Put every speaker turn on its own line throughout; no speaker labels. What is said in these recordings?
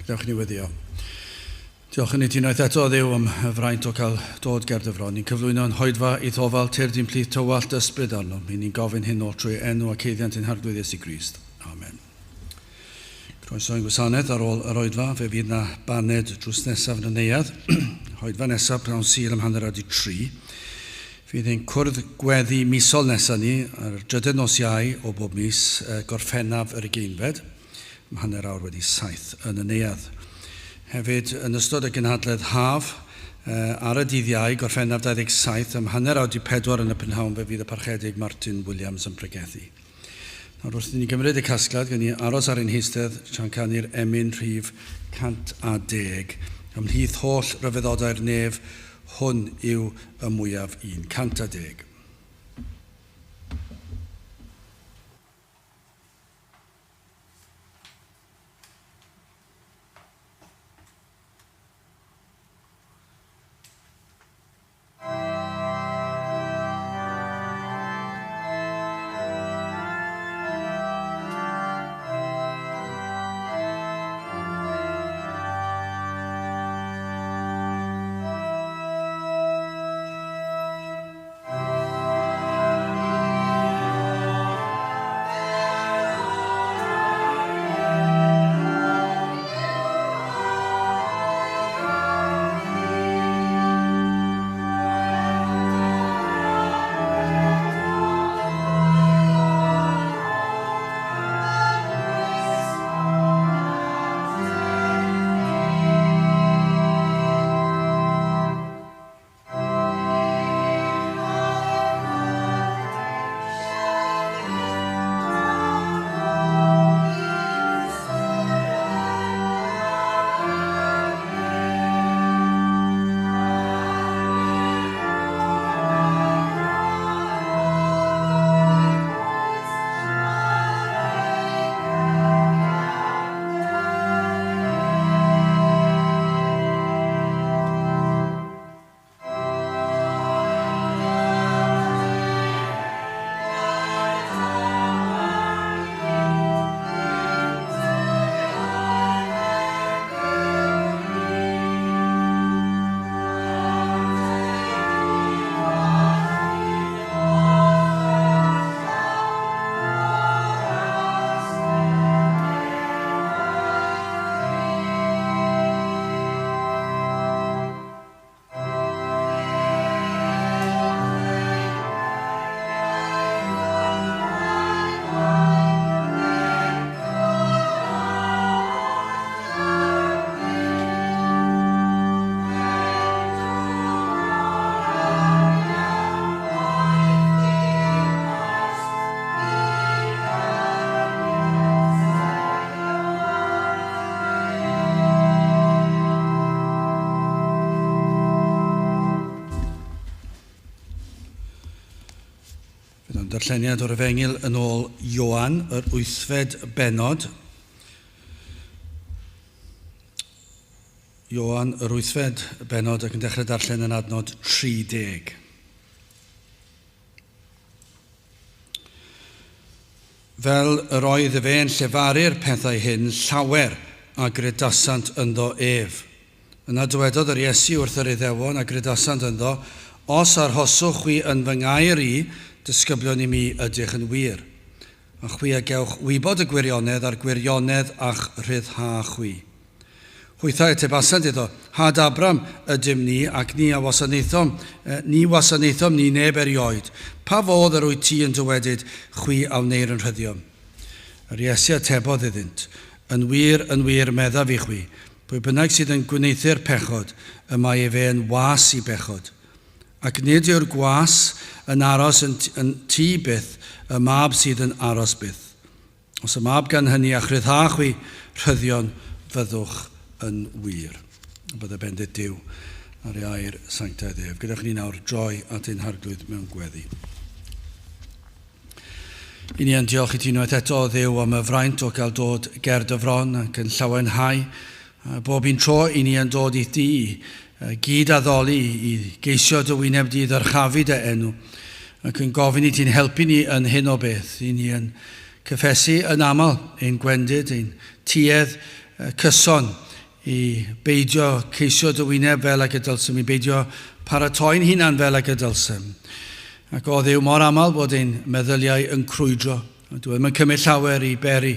Gadewch i ni weddio. Diolch yn i ti unwaith eto, Dduw, am y fraint o cael dod ger dy fron. Ni'n cyflwyno yn hoedfa i'th ofal, tyrd i'n plith tywallt dy ysbryd arnom. I ni'n gofyn hyn oll trwy enw ac haeddiant ein Harglwydd Iesu Grist. Amen. Croeso i'n gwasanaeth ar ôl yr oedfa. Fe fydd na baned drws nesaf yn y neuadd. Hoedfa nesaf pnawn Sul am 3:30. Fydd ein cwrdd gweddi misol nesaf ni ar drydedd nos Iau o bob mis, Gorffennaf yr ugeinfed, am 7:30 yn y neuadd. Hefyd, yn ystod y gynhadledd haf, ar y dydd Iau, Gorffennaf 27, am 3:30 yn y prynhawn fe fydd y Parchedig Martin Williams yn pregethu. Nawr wrth i ni gymryd y casgliad, gan ni aros ar ein heistedd tra'n canu'r emyn rhif 110. Ymhlith holl ryfeddodau'r nef, hwn yw y mwyaf un. 110. Bydd o'n darlleniad o'r Efengyl yn ôl Ioan, yr wythfed bennod. Ioan, yr wythfed bennod, ac yn dechrau darllen yn adnod 30. Fel yr oedd efe yn llefaru'r pethau hyn, llawer a gredasant ynddo ef. Yna dywedodd yr Iesu wrth yr Iddewon a gredasant ynddo, Os arhoswch chwi yn fy ngair i, disgyblion i mi ydych yn wir. A chwi a gewch wybod y gwirionedd, a'r gwirionedd a'ch rhyddha chwi. Hwythau atebasant iddo, Had Abram ydym ni, ac ni a wasanaethom, ni wasanaethom ni neb erioed. Pa fodd yr wyt ti yn dywedyd, Chwi a wneir yn rhyddion? Yr Iesu atebodd iddynt, Yn wir, yn wir, meddaf i chwi, pwy bynnag sydd yn gwneuthur pechod, y mae efe yn was i bechod. Ac nid yw'r gwas yn aros yn, yn tŷ byth, y mab sydd yn aros byth. Os y mab gan hynny a'ch rhyddhâ chwi, rhyddion fyddwch yn wir. Bydde bendith Duw ar ei air sanctaidd ef. Gadewch ni nawr droi at ein Harglwydd mewn gweddi. I ni yn diolch i ti unwaith eto, Dduw, am y fraint o gael dod ger dy fron ac yn llawenhau. Bob un tro i ni yn dod i ti i gyd addoli, i geisio dy wyneb di, ddyrchafu dy enw, ac yn gofyn i ti'n helpu ni yn hyn o beth. I ni yn cyffesu yn aml ein gwendid, ein tuedd cyson i beidio ceisio dy wyneb fel ag y dylsem, i beidio paratoi'n hunan fel ag y dylsem. Ac o Dduw, mor aml bod ein meddyliau yn crwydro. Dwi ddim yn cymryd llawer i beri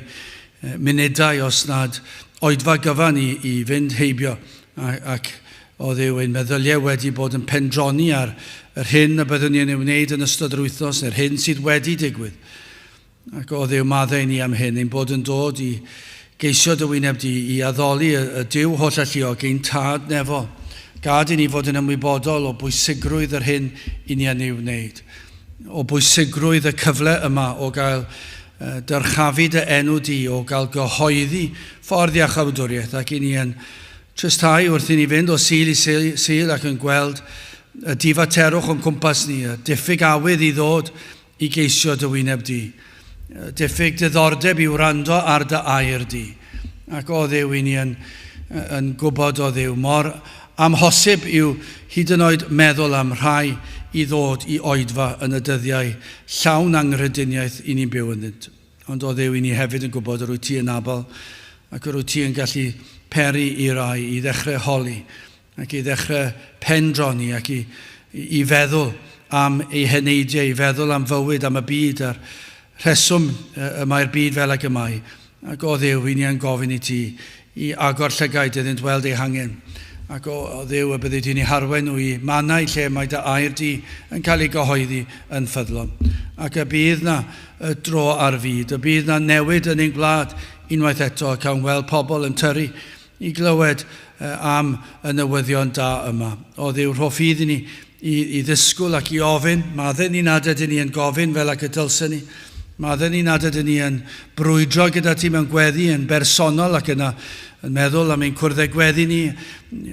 munudau os nad oedfa gyfan i, i fynd heibio. Ac o Dduw, ein meddyliau wedi bod yn pendroni ar yr hyn y byddwn ni yn ei wneud yn ystod yr wythnos, neu'r hyn sydd wedi digwydd. Ac o Dduw, maddau ni am hyn, ein bod yn dod i geisio dy wyneb di, i addoli y, y Duw holl alluog, ein tad nefol. Gad i ni fod yn ymwybodol o bwysigrwydd yr hyn i ni yn ei wneud, o bwysigrwydd y cyfle yma o gael dyrchafu dy enw di, o gael gyhoeddi ffordd iachawdwriaeth, ac i ni yn tristau wrth i ni fynd o Sul i Sul ac yn gweld y difaterwch o'n cwmpas ni, y diffyg awydd i ddod i geisio dy wyneb di, diffyg diddordeb i wrando ar dy air di. Ac o Dduw, i ni yn, yn gwybod o Dduw, mor amhosib yw hyd yn oed meddwl am rhai i ddod i oedfa yn y dyddiau llawn anghrediniaeth i ni'n byw ynddynt. Ond o Dduw, i ni hefyd yn gwybod yr wyt ti yn abl ac yr wyt ti yn gallu peri i rai i ddechrau holi ac i ddechrau pendroni ac i, i feddwl am ei heneidiau, i feddwl am fywyd, am y byd a'r rheswm y mae'r byd fel ag y mae. Ac o Dduw, i ni yn gofyn i ti i agor llygaid iddynt weld eu hangen. Ac o, o Dduw, y byddi di'n eu harwain nhw i mannau lle mae dy air di yn cael ei gyhoeddi yn ffyddlon. Ac y bydd na y dro ar fyd, y bydd na newid yn ein gwlad unwaith eto, a cawn weld pobl yn tyrru i glywed am y newyddion da yma. O Dduw, rho ffydd i ni i, i ddisgwyl ac i ofyn. Maddau ni nad ydyn ni yn gofyn fel ac y dylsen ni. Maddau ni nad ydyn ni yn brwydro gyda ti mewn gweddi yn bersonol ac yna yn meddwl am ein cwrddau gweddi ni.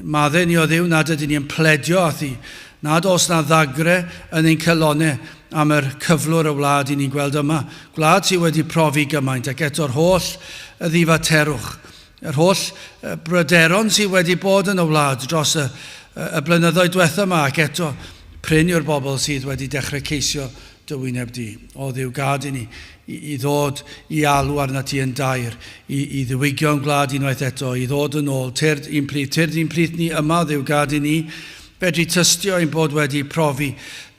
Maddau ni o Dduw nad ydyn ni yn pledio â thi. Nad oes na ddagre yn ein calonau am yr cyflwr y wlad i ni'n gweld yma. Gwlad sydd wedi profi gymaint ac eto'r holl y ddifaterwch. Yr holl bryderon sydd wedi bod yn y wlad dros y, y blynyddoedd diwetha yma ac eto prin yw'r bobl sydd wedi dechrau ceisio dy wyneb di. O Dduw, gad i ni i, i ddod i alw arna ti yn dair, i, i ddiwygio'n gwlad unwaith eto, i ddod yn ôl, tyrd i'n plith, tyrd i'n plith ni yma, Dduw, gad i ni fedru tystio ein bod wedi profi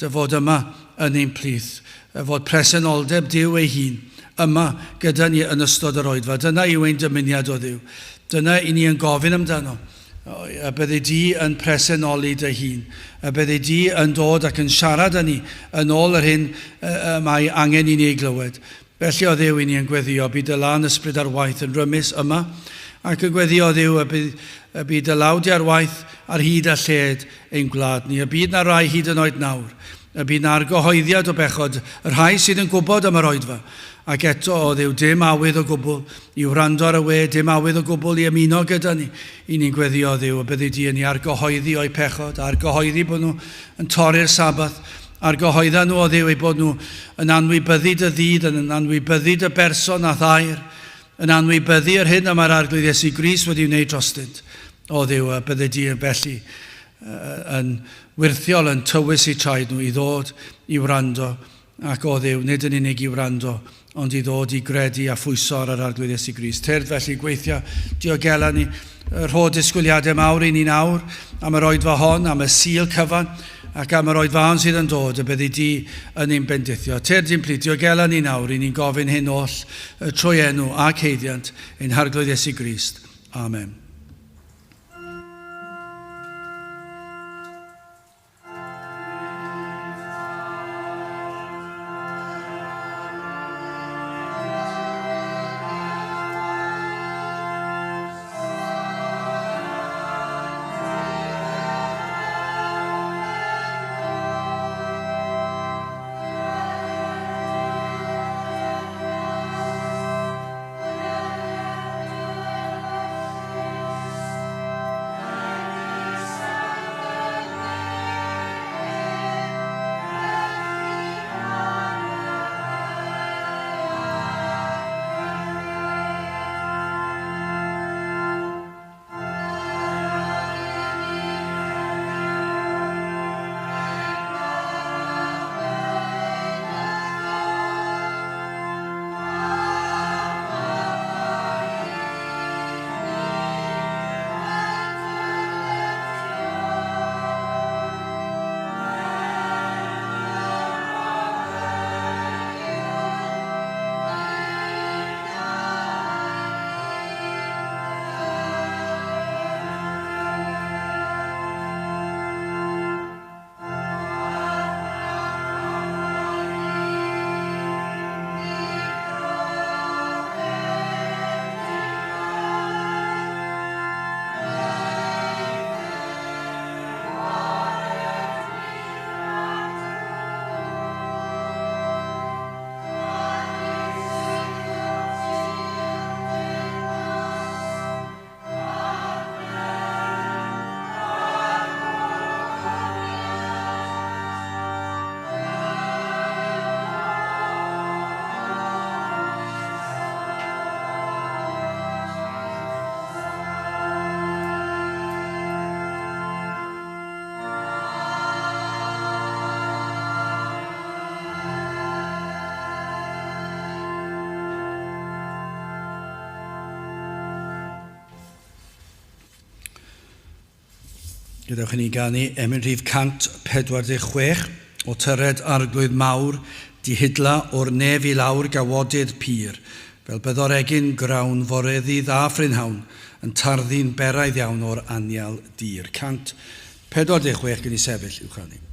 dy fod yma yn ein plith, fod presenoldeb Duw ei hun yma gyda ni yn ystod yr oedfa. Dyna yw ein dymuniad o Dduw. Dyna i ni yn gofyn amdano. Y byddi di yn presenoli dy hun. Y byddi di yn dod ac yn siarad â ni yn ôl yr hyn y mae angen i ni ei glywed. Felly o Dduw i ni yn gweddio, bydd dy lân ysbryd ar waith yn rymus yma, ac yn gweddio o Dduw y bydd, y bydd dy law di ar waith ar hyd a lled ein gwlad ni, y bydd na rai hyd yn oed nawr, y bydd na argyhoeddiad o bechod, y rhai sydd yn gwybod am yr oedfa, ac eto, o Dduw, dim awydd o gwbl i wrando ar y we, dim awydd o gwbl i ymuno gyda ni. I ni'n gweddio, o Dduw, y byddi di yn ei argyhoeddi o'u pechod, argyhoeddi bod nhw yn torri'r Sabath, Argyhoedda nhw, o Dduw, eu bod nhw yn anwybyddu dy ddydd, yn anwybyddu dy berson a'th air, yn anwybyddu yr hyn y mae'r Arglwydd Iesu Grist wedi wneud drostynt. O Dduw, a bydde di yn felly yn wyrthiol yn tywys eu traed nhw i ddod i wrando, ac o Dduw, nid yn unig i wrando, ond i ddod i gredu a phwyso ar yr Arglwydd Iesu Grist. Tyrd felly, gweithio, diogela ni, rho disgwyliadau mawr i ni nawr am yr oedfa hon, am y Sul cyfan, ac am yr oedfaon sydd yn dod, y byddi di yn ein bendithio. Tyrd i'n plith, diogela ni nawr, i ni'n gofyn hyn oll trwy enw ac haeddiant ein Harglwydd Iesu Grist. Amen. Gadewch i ni ganu emyn rhif 146 o Tyred Arglwydd Mawr, dihidla o'r nef i lawr gawodydd pur, fel byddo'r egin grawn fore ddydd a phrynhawn yn tarddu'n beraidd iawn o'r anial dir. 146 gwn i sefyll i'w chanu.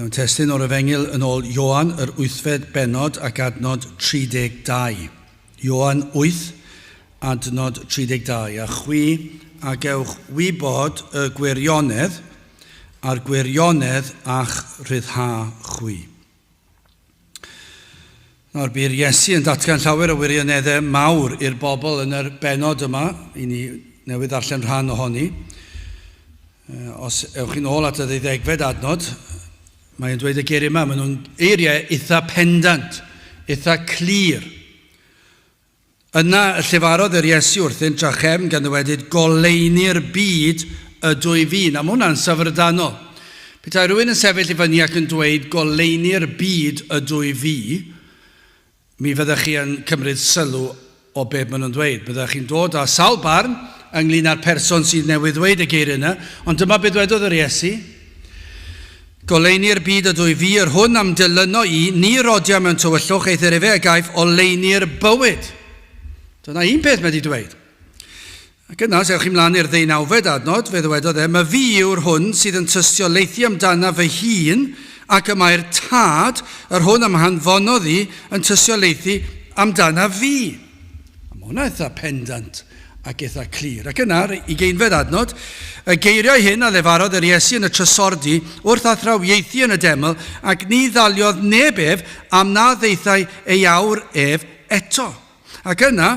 Mewn testun o'r Efengyl yn ôl Ioan, yr wythfed bennod ac adnod 32. Ioan 8, adnod 32. A chwi a gewch wybod y gwirionedd, a'r gwirionedd a'ch rhyddha chwi. Nawr, bu'r Iesu yn datgan llawer o wirioneddau mawr i'r bobl yn yr bennod yma, i ni newydd ddarllen rhan ohoni. Os ewch chi'n ôl at y ddeuddegfed adnod, mae'n dweud y geiriau yma, maen nhw'n eiriau eitha pendant, eitha clir. Yna y llefarodd yr Iesu wrthynt drachefn gan ddywedyd, Goleuni'r byd ydw i fi. Nawr, mae hwnna'n syfrdanol. Petai rhywun yn sefyll i fyny ac yn dweud, Goleuni'r byd ydw i fi, mi fyddech chi yn cymryd sylw o beth maen nhw'n dweud. Byddech chi'n dod â sawl barn ynglyn â'r person sydd newydd ddweud y geiriau yna, ond dyma beth ddwedodd yr Iesu. Goleuni'r byd ydw i fi, yr hwn a'm dilyno i, ni rodia mewn tywyllwch, eithr efe a gaiff oleuni'r bywyd. Dyna un peth mae wedi dweud. Ac yna, os ewch chi mlaen i'r ddeunawfed adnod, fe ddywedodd e, Mae fi yw'r hwn sydd yn tystiolaethu amdana fy hun, ac y mae'r Tad, yr hwn a'm hanfonodd i, yn tystiolaethu amdana fi. A mae hwnna eitha pendant ac eitha clir. Ac yna, ugeinfed adnod, y geiriau hyn a lefarodd yr Iesu yn y trysordy wrth athrawiaethu yn y deml, ac ni ddaliodd neb ef am na ddaethai ei awr ef eto. Ac yna,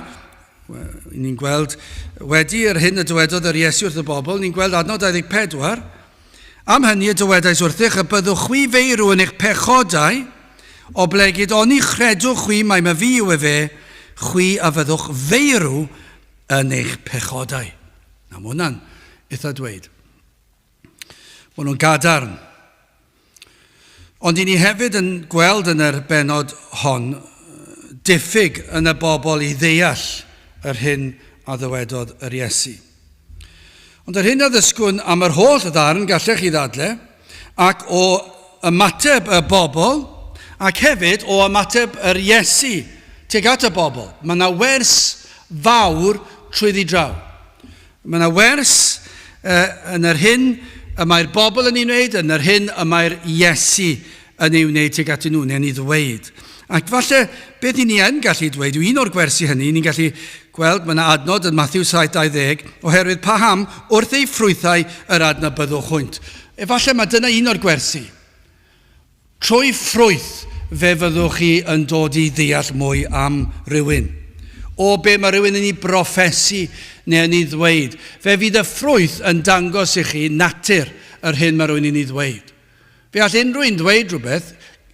ni'n gweld, wedi yr hyn y dywedodd yr Iesu wrth y bobl, ni'n gweld adnod 24, Am hynny y dywedais wrthych y byddwch chwi feirw yn eich pechodau, oblegid oni chredwch chwi mai myfi yw efe, chwi a fyddwch feirw yn eich pechodau. Na, mae hwnna'n eitha dweud. Maen nhw'n gadarn. Ond i ni hefyd yn gweld yn yr benod hon diffyg yn y bobl i ddeall yr hyn a ddywedodd yr Iesu. Ond yr hyn a ddysgwn am yr holl ddarn, gallech chi ddadle, ac o ymateb y bobl, ac hefyd o ymateb yr Iesu tuag at y bobl. Mae yna wers fawr trwyddi draw. Mae yna wers uh, yn yr hyn y mae'r bobl yn ei wneud, yn yr hyn y mae'r Iesu yn ei wneud tuag atyn nhw, neu'n ei ddweud. Ac falle, beth i ni yn gallu dweud yw un o'r gwersi hynny, ni'n gallu gweld, mae yna adnod yn Matthew 7:20, oherwydd paham wrth eu ffrwythau yr adnabyddwch hwynt. Efallai mae dyna un o'r gwersi. Trwy ffrwyth fe fyddwch chi yn dod i ddeall mwy am rywun. O be mae rhywun yn ei broffesu neu yn ei ddweud. Fe fydd y ffrwyth yn dangos i chi natur yr hyn mae rhywun yn ei ddweud. Fe all unrhyw un ddweud rhywbeth,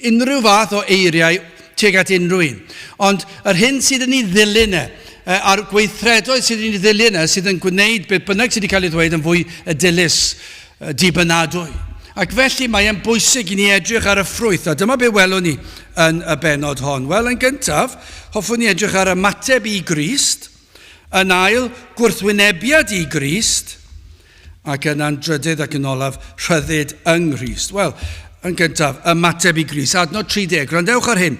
unrhyw fath o eiriau tuag at unrhyw un. Ond yr hyn sydd yn ei ddilyn e, a'r gweithredoedd sydd yn ei ddilyn e, sydd yn gwneud beth bynnag sydd wedi cael ei ddweud yn fwy dilys, dibynadwy. Ac felly mae e'n bwysig i ni edrych ar y ffrwyth, a dyma be welwn ni yn y bennod hon. Wel, yn gyntaf, hoffwn ni edrych ar ymateb i Grist, yn ail, gwrthwynebiad i Grist, Ac yna'n drydydd ac yn olaf, rhyddid yng Nghrist. Wel, yn gyntaf, ymateb i Grist. Adnod 30, gwrandewch ar hyn.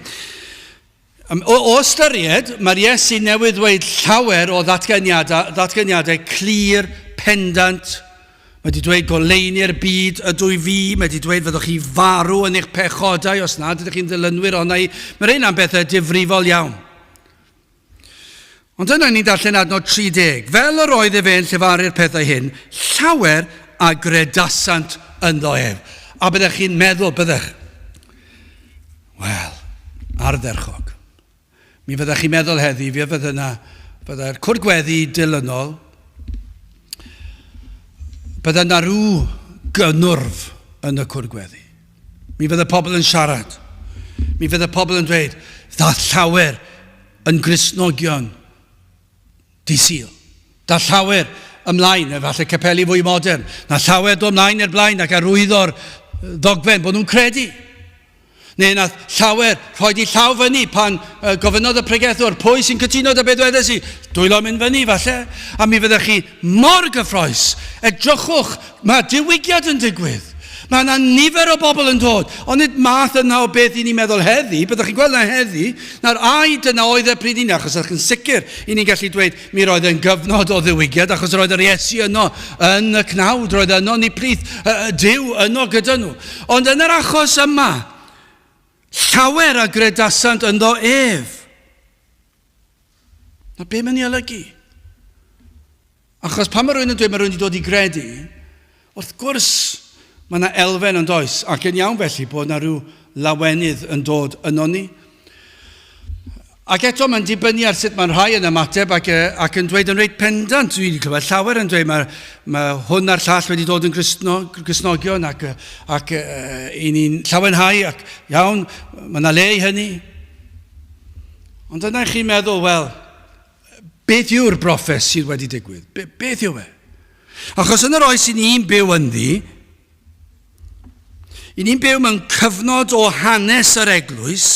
O, o ystyried, mae'r Iesu newydd ddweud llawer o ddatganiadau, ddatganiadau clir, pendant. Mae wedi dweud goleuni'r byd ydw i fi. Mae wedi dweud fyddwch chi farw yn eich pechodau os nad ydych chi'n ddilynwyr ond i. Mae'r ein am bethau difrifol iawn. Ond yna ni'n darllen adnod 30. Fel yr oedd efe yn llefaru'r pethau hyn, llawer a gredasant ynddo ef. A byddech chi'n meddwl, byddech, wel, ardderchog. Mi fyddech chi'n meddwl heddi, fe fydde yna, byddai'r cwr gweddi dilynol, bydde yna rhyw gynnwrf yn y cwr gweddi. Mi fydde pobl yn siarad. Mi fydde pobl yn dweud, ddath llawer yn Gristnogion di Sul. Da llawer ymlaen, efallai capeli fwy modern. Na llawer do ymlaen i'r blaen ac arwyddo'r ddogfen bod nhw'n credu. Neu nath llawer rhoi di llaw fyny pan uh, gofynnodd y pregethwr, pwy sy'n cytuno da beth dwedes i? Dwylo mynd fyny, falle. A mi fyddech chi mor gyffroes. Edrychwch, mae diwygiad yn digwydd. Mae yna nifer o bobl yn dod, ond nid math yna o beth i ni'n meddwl heddi, byddwch chi'n gweld na heddi, na'r ai dyna oedd e pryd i ni, achos ydych chi'n sicr i ni'n gallu dweud mi roedd e'n gyfnod o ddiwygiad, achos roedd yr Iesu yno yn y cnawd, roedd yno yn eu plith, Duw yno gyda nhw. Ond yn yr achos yma, llawer a gredasant ynddo ef. Na be mae'n ei olygu? Achos pan mae rhywun yn dweud mae rhywun wedi dod i gredu, wrth gwrs mae yna elfen yn does, ac yn iawn felly bod yna rhyw lawenydd yn dod yno ni. Ac eto mae'n dibynnu ar sut mae'n rhai yn ymateb ac, ac yn dweud yn reit pendant. Dwi wedi clywed llawer yn dweud mae, mae hwn a'r llall wedi dod yn Gristno, Gristnogion ac, ac uh, i ni'n llawenhau ac iawn, mae yna le i hynny. Ond yna chi'n meddwl, wel, Beth yw'r brofes sydd wedi digwydd? Be, beth yw e? Achos yn yr oes i ni'n byw ynddi, i ni'n byw mewn cyfnod o hanes yr eglwys,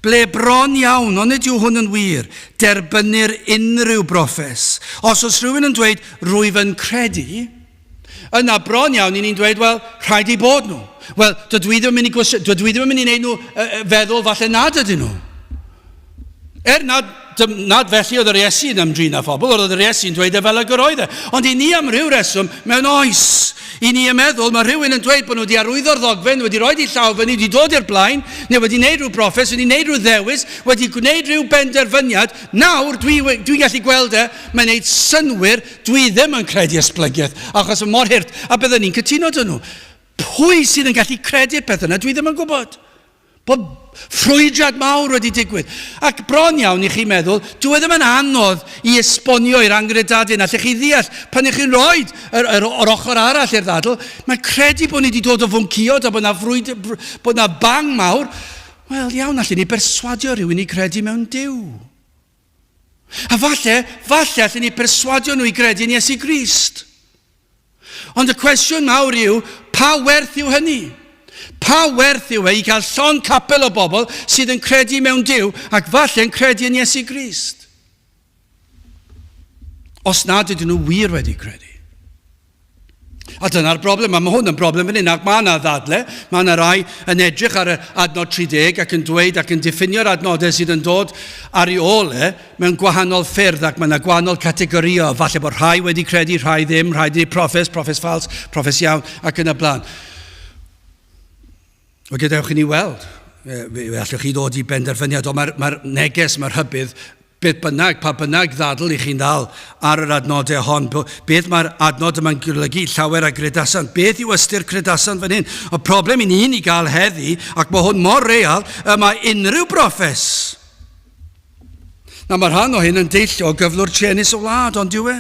ble bron iawn, ond nid yw hwn yn wir, derbynnir unrhyw brofes. Os oes rhywun yn dweud, rwyf yn credu, yna bron iawn i ni'n dweud, wel, rhaid i bod nhw. Wel, dydw i ddim yn mynd i, dydw i ddim yn mynd i wneud nhw feddwl falle nad ydyn nhw. Er nad, nad felly oedd yr Iesu yn ymdrin â phobl, oedd yr Iesu'n dweud e fel ag yr oedd e. Ond i ni am ryw reswm, mewn oes, i ni yn meddwl, mae rhywun yn dweud bod nhw wedi arwyddo'r ddogfen, wedi rhoi i llaw fyny, wedi dod i'r blaen, neu wedi gwneud rhyw broffes, wedi gwneud rhyw ddewis, wedi gwneud rhyw benderfyniad. Nawr, dwi'n dwi gallu gweld e, mae'n gwneud synnwyr, dwi ddim yn credu esblygiaeth, achos mae mor hurt, a byddwn ni'n cytuno dyn nhw. Pwy sydd yn gallu credu'r peth yna, dwi ddim yn gwybod. Bod ffrwydrad mawr wedi digwydd. Ac bron iawn i chi meddwl, dyw e ddim yn anodd i esbonio i'r angredadun. Allech chi ddeall, pan ych chi'n rhoi yr, yr, yr ochr arall i'r ddadl, mae credu bod ni wedi dod o fwncïod a bod na, frwyd, bod na bang mawr. Wel, iawn, allen ni berswadio rhywun i credu mewn Duw. A falle, falle allen ni perswadio nhw i gredu yn Iesu Grist. Ond y cwestiwn mawr yw, pa werth yw hynny? Pa werth yw e i gael llond capel o bobl sydd yn credu mewn Duw ac falle yn credu yn Iesu Grist? Os nad ydyn nhw wir wedi credu. A dyna'r broblem, a mae hwn yn broblem fan hyn, ac mae yna ddadle, mae yna rai yn edrych ar y adnod 30 ac yn dweud ac yn diffinio'r adnodau sydd yn dod ar ei ôl e mewn gwahanol ffyrdd, ac mae yna gwahanol categorïau, falle bod rhai wedi credu, rhai ddim, rhai wedi proffes, proffes ffals, proffes iawn, ac yn y blaen. Wel, gadewch i ni weld. Fe allwch chi ddod i benderfyniad, ond mae'r mae neges, mae'r rhybudd, beth bynnag, pa bynnag ddadl i chi'n ddal ar yr adnodau hon, beth mae'r adnod yma'n golygu, llawer a gredasan, beth yw ystyr credasan fan hyn? Y problem i ni'n ei gael heddi, ac mae hwn mor real, y mae unrhyw broffes. Na, mae rhan o hyn yn deillio o gyflwr truenus y wlad, ond yw e?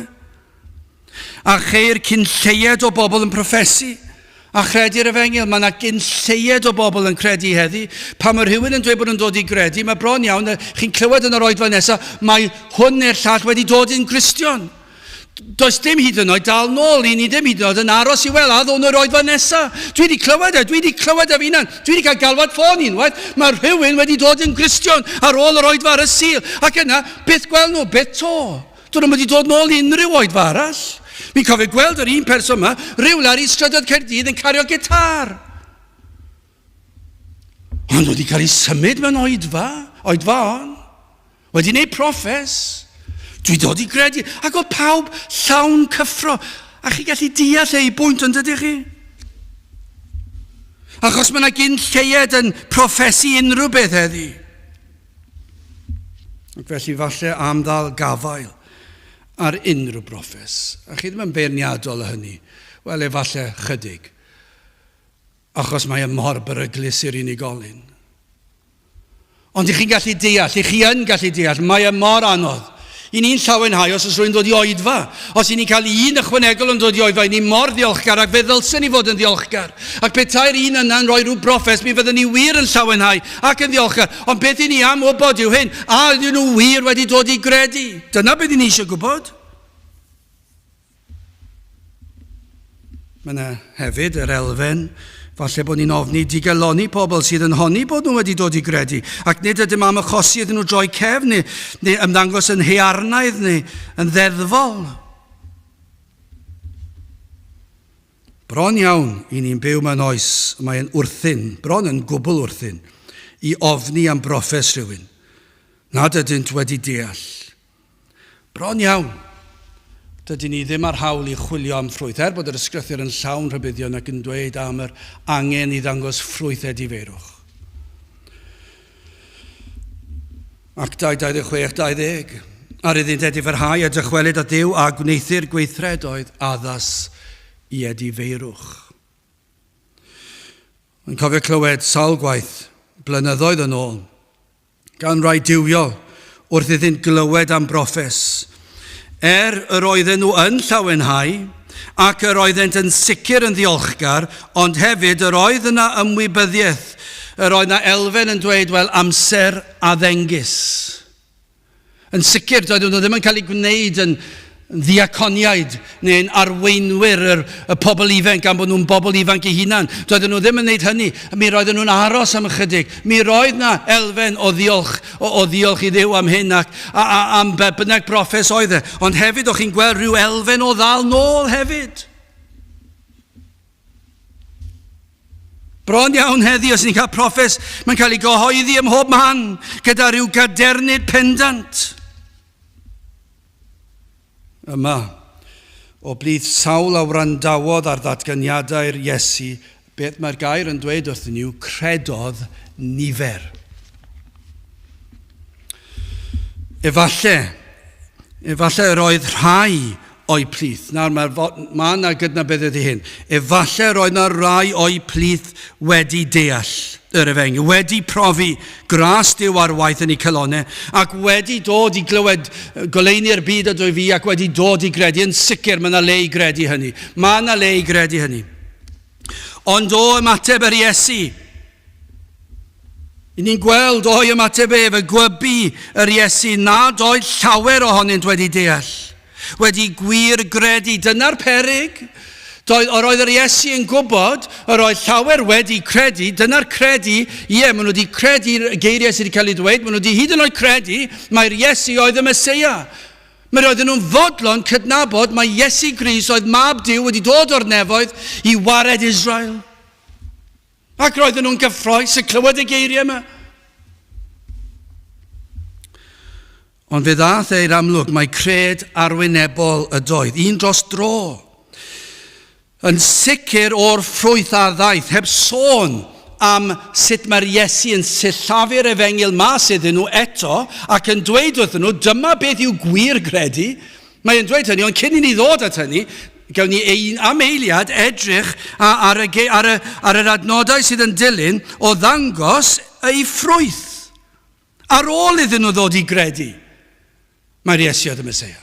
A cheir cyn lleied o bobl yn proffesu a chredu'r efengyl. Mae yna gyn lleied o bobl yn credu heddi. Pan mae rhywun yn dweud bod nhw'n dod i gredu, mae bron iawn, chi'n clywed yn yr oedfa nesaf, mae hwn neu'r llall wedi dod yn Gristion. Does dim hyd yn oed dal nôl, i ni ddim hyd yn oed yn aros i weld a ddown yr oedfa nesaf. Dwi wedi clywed e, dwi wedi clywed e fy hunan. Dwi wedi cael galwad ffôn unwaith, mae rhywun wedi dod yn Gristion ar ôl yr oedfa ar y Sul. Ac yna, beth gweld nhw, beth to. Dyn nhw'm wedi dod nôl i unrhyw oedfa arall. Fi'n cofio gweld yr un person yma rywle ar Istrydoedd Caerdydd yn cario gitar. Ond wedi cael ei symud mewn oedfa, oedfa on, wedi gwneud proffes. Dwi dod i gredu, ac oedd pawb llawn cyffro, a chi gallu deall ei bwynt ond ydych chi? Achos mae yna gyn lleied yn proffesu unrhyw beth heddi. Ac felly falle am ddal gafael ar unrhyw broffes, a chi ddim yn beirniadol o hynny, wel efallai chydig, achos mae e mor beryglus i'r unigolyn. Ond i chi'n gallu deall, i chi yn gallu deall, mae e mor anodd. I ni'n llawenhau os oes rhywun dod i oedfa. Os i ni'n cael un ychwanegol yn dod i oedfa, i ni mor ddiolchgar ac fe ddylsen ni fod yn ddiolchgar. Ac petai'r un yna'n rhoi rhyw broffes, mi fydden ni wir yn llawenhau ac yn ddiolchgar. Ond beth i ni am wybod yw hyn, a ydyn nhw wir wedi dod i gredu? Dyna beth i ni eisiau gwybod. Mae yna hefyd yr elfen, falle bod ni'n ofni digalonni pobl sydd yn honni bod nhw wedi dod i gredu, ac nid ydym am achosi iddyn nhw droi cefn neu, neu ymddangos yn hearnaidd neu yn ddeddfol. Bron iawn i ni'n byw mewn oes y mae'n wrthun, bron yn gwbl wrthun, i ofni am broffes rhywun nad ydynt wedi deall. Bron iawn. Dydyn ni ddim â'r hawl i chwilio am ffrwyth, er bod yr Ysgrythur yn llawn rhybuddion ac yn dweud am yr angen i ddangos ffrwyth edifeirwch. Actau 26, 20. Ar iddynt edifarhau a dychwelyd at Dduw a gwneuthur gweithredoedd addas i edifeirwch. Mae'n cofio clywed sawl gwaith blynyddoedd yn ôl gan rai duwiol wrth iddynt glywed am broffes. Er yr oedden nhw yn llawenhau, ac yr oeddent yn sicr yn ddiolchgar, ond hefyd yr oedd yna ymwybyddiaeth, yr oedd yna elfen yn dweud, wel, amser a ddengys. Yn sicr, doedden nhw ddim yn cael eu gwneud yn ddiaconiaid neu'n arweinwyr yr, y pobl ifanc gan bod nhw'n bobl ifanc eu hunan. Doedden nhw ddim yn gwneud hynny. Mi roedden nhw'n aros am ychydig. Mi roedd na elfen o ddiolch, o, o ddiolch i Dduw am hyn ac a, a, am be bynnag broffes oedd e. Ond hefyd, o'ch chi'n gweld rhyw elfen o ddal nôl hefyd. Bron iawn heddi, os ni'n cael proffes, mae'n cael ei gyhoeddi ym mhob man gyda rhyw gadernid pendant. Yma, o blith sawl a wrandawodd ar ddatganiadau'r Iesu, beth mae'r gair yn dweud wrthyn ni yw credodd nifer. Efallai, efallai yr oedd rhai o'u plith. Nawr, mae, mae yna gydnabyddiaeth i hyn. Efallai roedd yna rai o'u plith wedi deall yr efengyl, wedi profi gras Duw ar waith yn eu calonnau, ac wedi dod i glywed goleuni'r byd ydw i fi, ac wedi dod i gredu. Yn sicr, mae yna le i gredu hynny. Mae yna le i gredu hynny. Ond o ymateb yr Iesu, I ni'n gweld o'i ymateb ef y gwybu yr Iesu nad oedd llawer ohonynt wedi deall, wedi gwir gredu. Dyna'r peryg. Doedd, yr oedd yr Iesu yn gwybod, yr oedd llawer wedi credu, dyna'r credu, ie, maen nhw wedi credu'r geiriau sydd wedi cael eu dweud, maen nhw wedi hyd yn oed credu mai'r Iesu oedd y Meseia. Mae roedden nhw'n fodlon cydnabod mai Iesu Grist oedd Mab Duw wedi dod o'r nefoedd i wared Israel. Ac roedden nhw'n gyffroes yn clywed y geiriau yma. Ond fe ddaeth e i'r amlwg mai cred arwynebol ydoedd, un dros dro. Yn sicr o'r ffrwyth a ddaeth, heb sôn am sut mae'r Iesu yn sillafu'r efengyl mas iddyn nhw eto ac yn dweud wrthyn nhw, dyma beth yw gwir gredu. Mae e'n dweud hynny, ond cyn i ni ddod at hynny, gawn ni ein, am eiliad edrych ar, y, ar, y, ar yr adnodau sydd yn dilyn o ddangos ei ffrwyth ar ôl iddyn nhw ddod i gredu. Mae'r Iesu oedd y Meseia.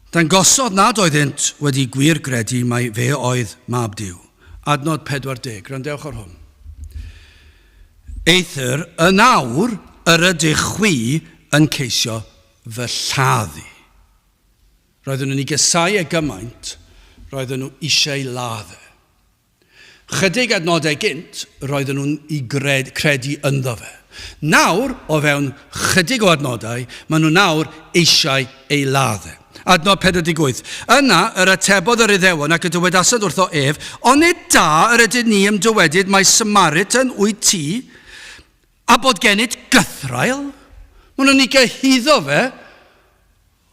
Dangosodd nad oeddynt wedi gwir gredu mai fe oedd Mab Duw. Adnod 40, gwrandewch ar hwn. Eithr yn awr yr ydych chwi yn ceisio fy lladdu. Roedden nhw'n ei gysau e gymaint, roedden nhw eisiau ei ladd e. Chydig adnodau gynt, roedden nhw'n i gred, credu ynddo fe. Nawr, o fewn chydig o adnodau, maen nhw nawr eisiau ei ladd e. Adnod 48. Yna yr atebodd yr Iddewon ac y dywedasant wrtho ef, Onid da yr ydyn ni ym dywedyd mai Samaritan wyt ti, a bod gennyt gythraul? Maen nhw'n ei gyhuddo fe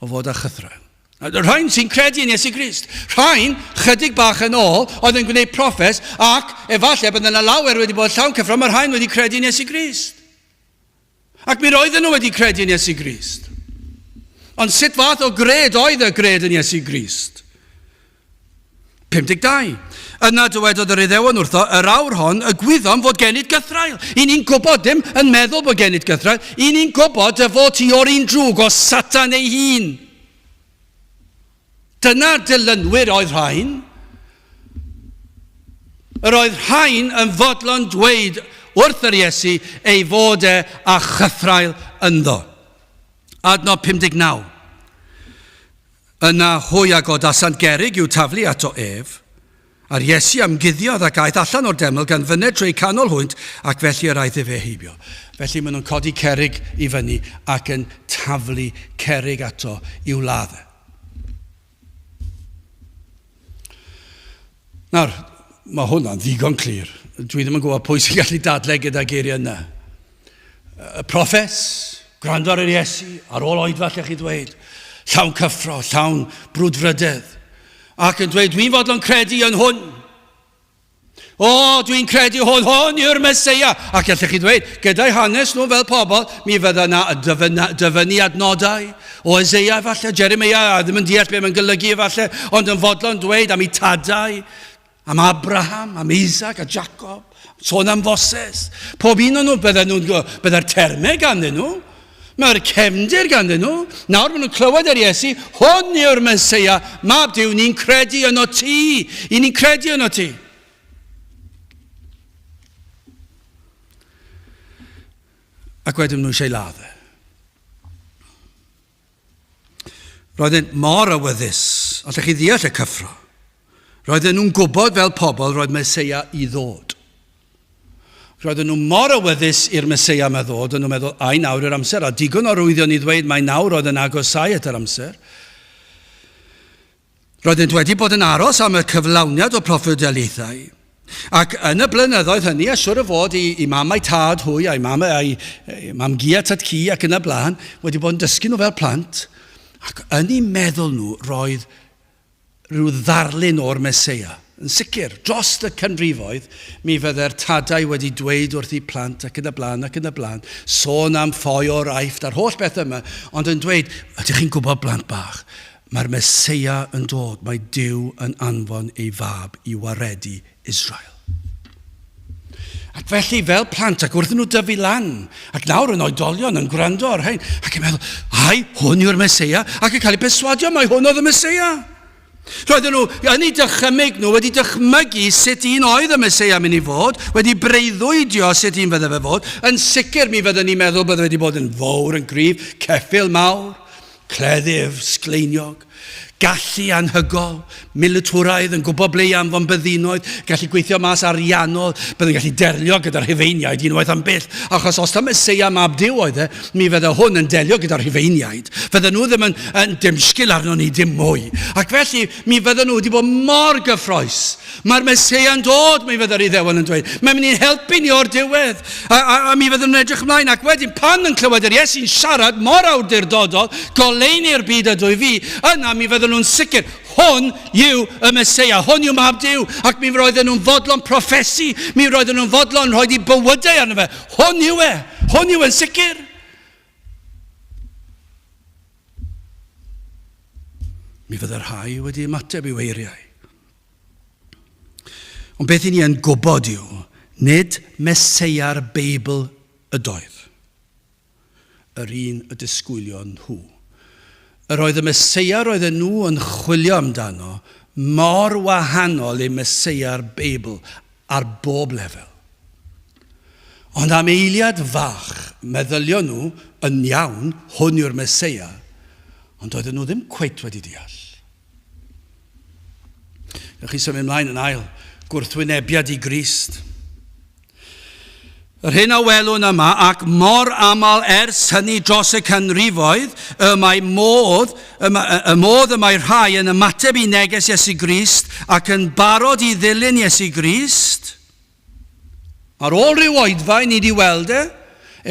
o fod â chythraul. Rhain sy'n credu yn Iesu Grist. Rhain, chydig bach yn ôl, oedd yn gwneud proffes ac efallai bydd yna lawer wedi bod llawn cyffro, mae rhain wedi credu yn Iesu Grist. Ac mi roedden nhw wedi credu yn Iesu Grist. Ond sut fath o gred oedd y gred yn Iesu Grist? 52. Yna dywedodd yr Iddewon wrtho, Yr awr hon y gwyddom fod gennyt gythraul. I ni'n gwybod, dim yn meddwl bod gennyt gythraul, i ni'n gwybod dy fod ti o'r un drwg o Satan ei hun. Dyna'r dilynwyr oedd rhain. Yr oedd rhain yn fodlon dweud wrth yr Iesu ei fod e â chythraul ynddo. Adnod 59. Yna hwy a godasant gerrig i'w taflu ato ef. A'r Iesu a ymguddiodd ac aeth allan o'r deml gan fyned trwy eu canol hwynt, ac felly yr aeth efe heibio. Felly maen nhw'n codi cerrig i fyny ac yn taflu cerrig ato i'w ladd e. Nawr, mae hwnna'n ddigon clir. Dwi ddim yn gwybod pwy sy'n gallu dadle gyda geiriau yna. Y proffes, gwrando ar yr Iesu, ar ôl oedfa lle chi ddweud, llawn cyffro, llawn brwdfrydedd, ac yn dweud, dwi'n fodlon credu yn hwn. O, dwi'n credu hwn, hwn yw'r Meseia. Ac allech chi ddweud, gyda'i hanes nhw fel pobl, mi fydda yna dyfynnu adnodau o Eseia efallai, Jeremia, a ddim yn deall beth mae'n golygu efallai, ond yn fodlon dweud am eu tadau, am Abraham, am Isaac a Jacob, sôn am Foses. Pob un o'n nhw, bydden nhw'n, bydde'r termau ganddyn nhw. Mae'r cefndir ganddyn nhw. Nawr maen nhw'n clywed yr Iesu, hwn yw'r Meseia, mab Duw, ni'n credu yno ti. I ni'n credu yno ti. Ac wedyn nhw eisiau ladd e. Roedden mor awyddus, allech chi ddeall y cyffro. Roedden nhw'n gwybod fel pobl roedd Meseia i ddod. Roedden nhw mor awyddus i'r Meseia yma ddod, o'n nhw'n meddwl, ai nawr yw'r amser, a digon o arwyddion i ddweud mai nawr oedd yn agosáu at yr amser. Roeddent wedi bod yn aros am y cyflawniad o proffwydoliaethau. Ac yn y blynyddoedd hynny, a siwr o fod i, i mam a'i tad hwy, a'i mam a'i mam gi a tad ci ac yn y blaen, wedi bod yn dysgu nhw fel plant, ac yn eu meddwl nhw roedd rhyw ddarlun o'r Meseia. Yn sicr, dros y canrifoedd, mi fydde'r tadau wedi dweud wrth eu plant ac yn y blaen ac yn y blaen, sôn am ffoi o'r Aifft a'r holl beth yma, ond yn dweud, ydych chi'n gwybod blant bach, mae'r Meseia yn dod, mae Duw yn anfon ei fab i waredu Israel. Ac felly, fel plant, ac wrth nhw dyfu lan, ac nawr yn oedolion yn gwrando ar rhain, ac yn meddwl, ai, hwn yw'r Meseia, ac yn cael eu perswadio mai hwn oedd y Meseia. Roedden nhw, yn eu dychymyg nhw, wedi dychmygu sut un oedd y Meseia mynd i fod, wedi breuddwydio sut un fydde fe fod. Yn sicr, mi fydden ni'n meddwl bydde wedi bod yn fawr, yn gryf, ceffyl mawr, cleddyf, sgleiniog. Gallu anhygol, militwraidd, yn gwybod ble i anfon byddinoedd, gallu gweithio mas ariannol, byddai'n gallu delio gyda'r Rhufeiniaid unwaith am byth, achos os ta Meseia mab Duw oedd e, mi fydde hwn yn delio gyda'r Rhufeiniaid. Fydden nhw ddim yn, yn dimsgil arno ni dim mwy. Ac felly, mi fydden nhw wedi bod mor gyffroes. Mae'r Meseia'n dod, mi fydde'r Iddewon yn dweud. Mae'n mynd i'n helpu ni o'r diwedd. A, a, a mi fydden nhw'n edrych ymlaen. Ac wedyn, pan yn clywed yr Iesu'n siarad mor awdurdodol, goleuni'r byd ydw i fi, yna mi fydden nhw'n sicr, hwn yw y Meseia, hwn yw mab Duw. Ac mi roedden nhw'n fodlon proffesu, mi roedden nhw'n fodlon rhoi di bywydau arno fe. Hwn yw e, hwn yw e'n sicr. Mi fydde rhai wedi ymateb i'w eiriau. Ond beth i ni yn gwybod yw, nid Meseia'r Beibl ydoedd, yr un y disgwylion nhw. Yr oedd y Meseia roedden nhw yn chwilio amdano mor wahanol i Meseia'r Beibl ar bob lefel. Ond am eiliad fach, meddylion nhw yn iawn, hwn yw'r Meseia, ond doedden nhw ddim cweit wedi deall. Ewch chi symud ymlaen yn ail, gwrthwynebiad i Grist. Yr hyn a welwn yma, ac mor aml ers hynny dros y canrifoedd, y mae modd, y, y modd y mae rhai yn ymateb i neges Iesu Grist ac yn barod i ddilyn Iesu Grist, Ar ôl rhyw oedfa i ni 'di weld e,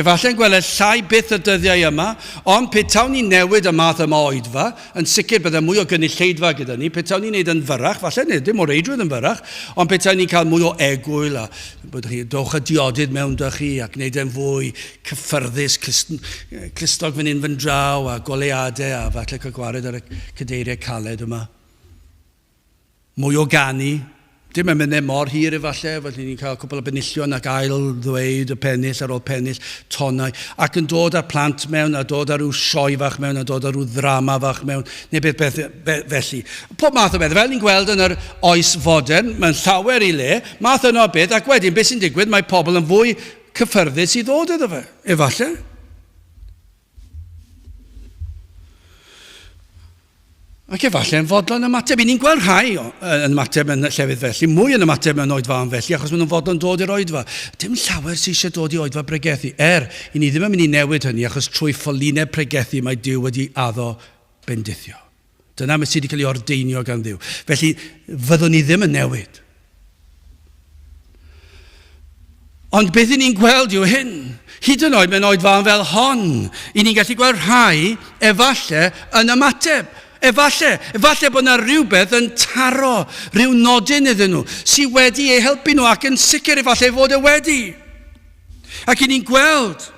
efallai'n gweled llai byth y dyddiau yma, ond petawn ni'n newid y math yma o oedfa, yn sicr bydde mwy o gynulleidfa gyda ni, petawn ni'n neud yn fyrrach, falle neu dim o reidrwydd yn fyrrach, ond petawn ni'n cael mwy o egwyl a bod chi, dowch y diodydd mewn 'da chi ac wneud e'n fwy cyffyrddus, clust, clustog fan hyn fan draw a goleuadau a falle cael gwared ar y cadeiriau caled yma. Mwy o ganu, dim emynau mor hir efallai, felly ni'n cael cwpl o benillion ac ail ddweud y pennill ar ôl pennill, tonau, ac yn dod â'r plant mewn, a dod â rhyw sioe fach mewn, a dod â rhyw ddrama fach mewn, neu beth beth felly. Pob math o beth, fel ni'n gweld yn yr oes fodern, mae'n llawer i le, math yno o beth, ac wedyn beth sy'n digwydd, mae pobl yn fwy cyffyrddus i ddod iddo fe, efallai. Ac efallai yn fodlon ymateb. I ni'n gweld rhai yn ymateb yn llefydd felly, mwy yn ymateb mewn oedfaon felly, achos maen nhw'n fodlon dod i'r oedfa. Dim llawer sydd eisiau dod i oedfa bregethu. Er, i ni ddim yn mynd i newid hynny, achos trwy ffolineb pregethu mae Duw wedi addo bendithio. Dyna beth sydd wedi cael ei ordeinio gan Dduw. Felly, fyddwn ni ddim yn newid. Ond beth i ni'n gweld yw hyn. Hyd yn oed mewn oedfaon fel hon, i ni'n gallu gweld rhai, efalle, yn ymateb. Efalle, efalle bod yna rhywbeth yn taro, rhyw nodyn iddyn nhw, sydd wedi eu helpu nhw ac yn sicr efalle fod e wedi. Ac i ni'n gweld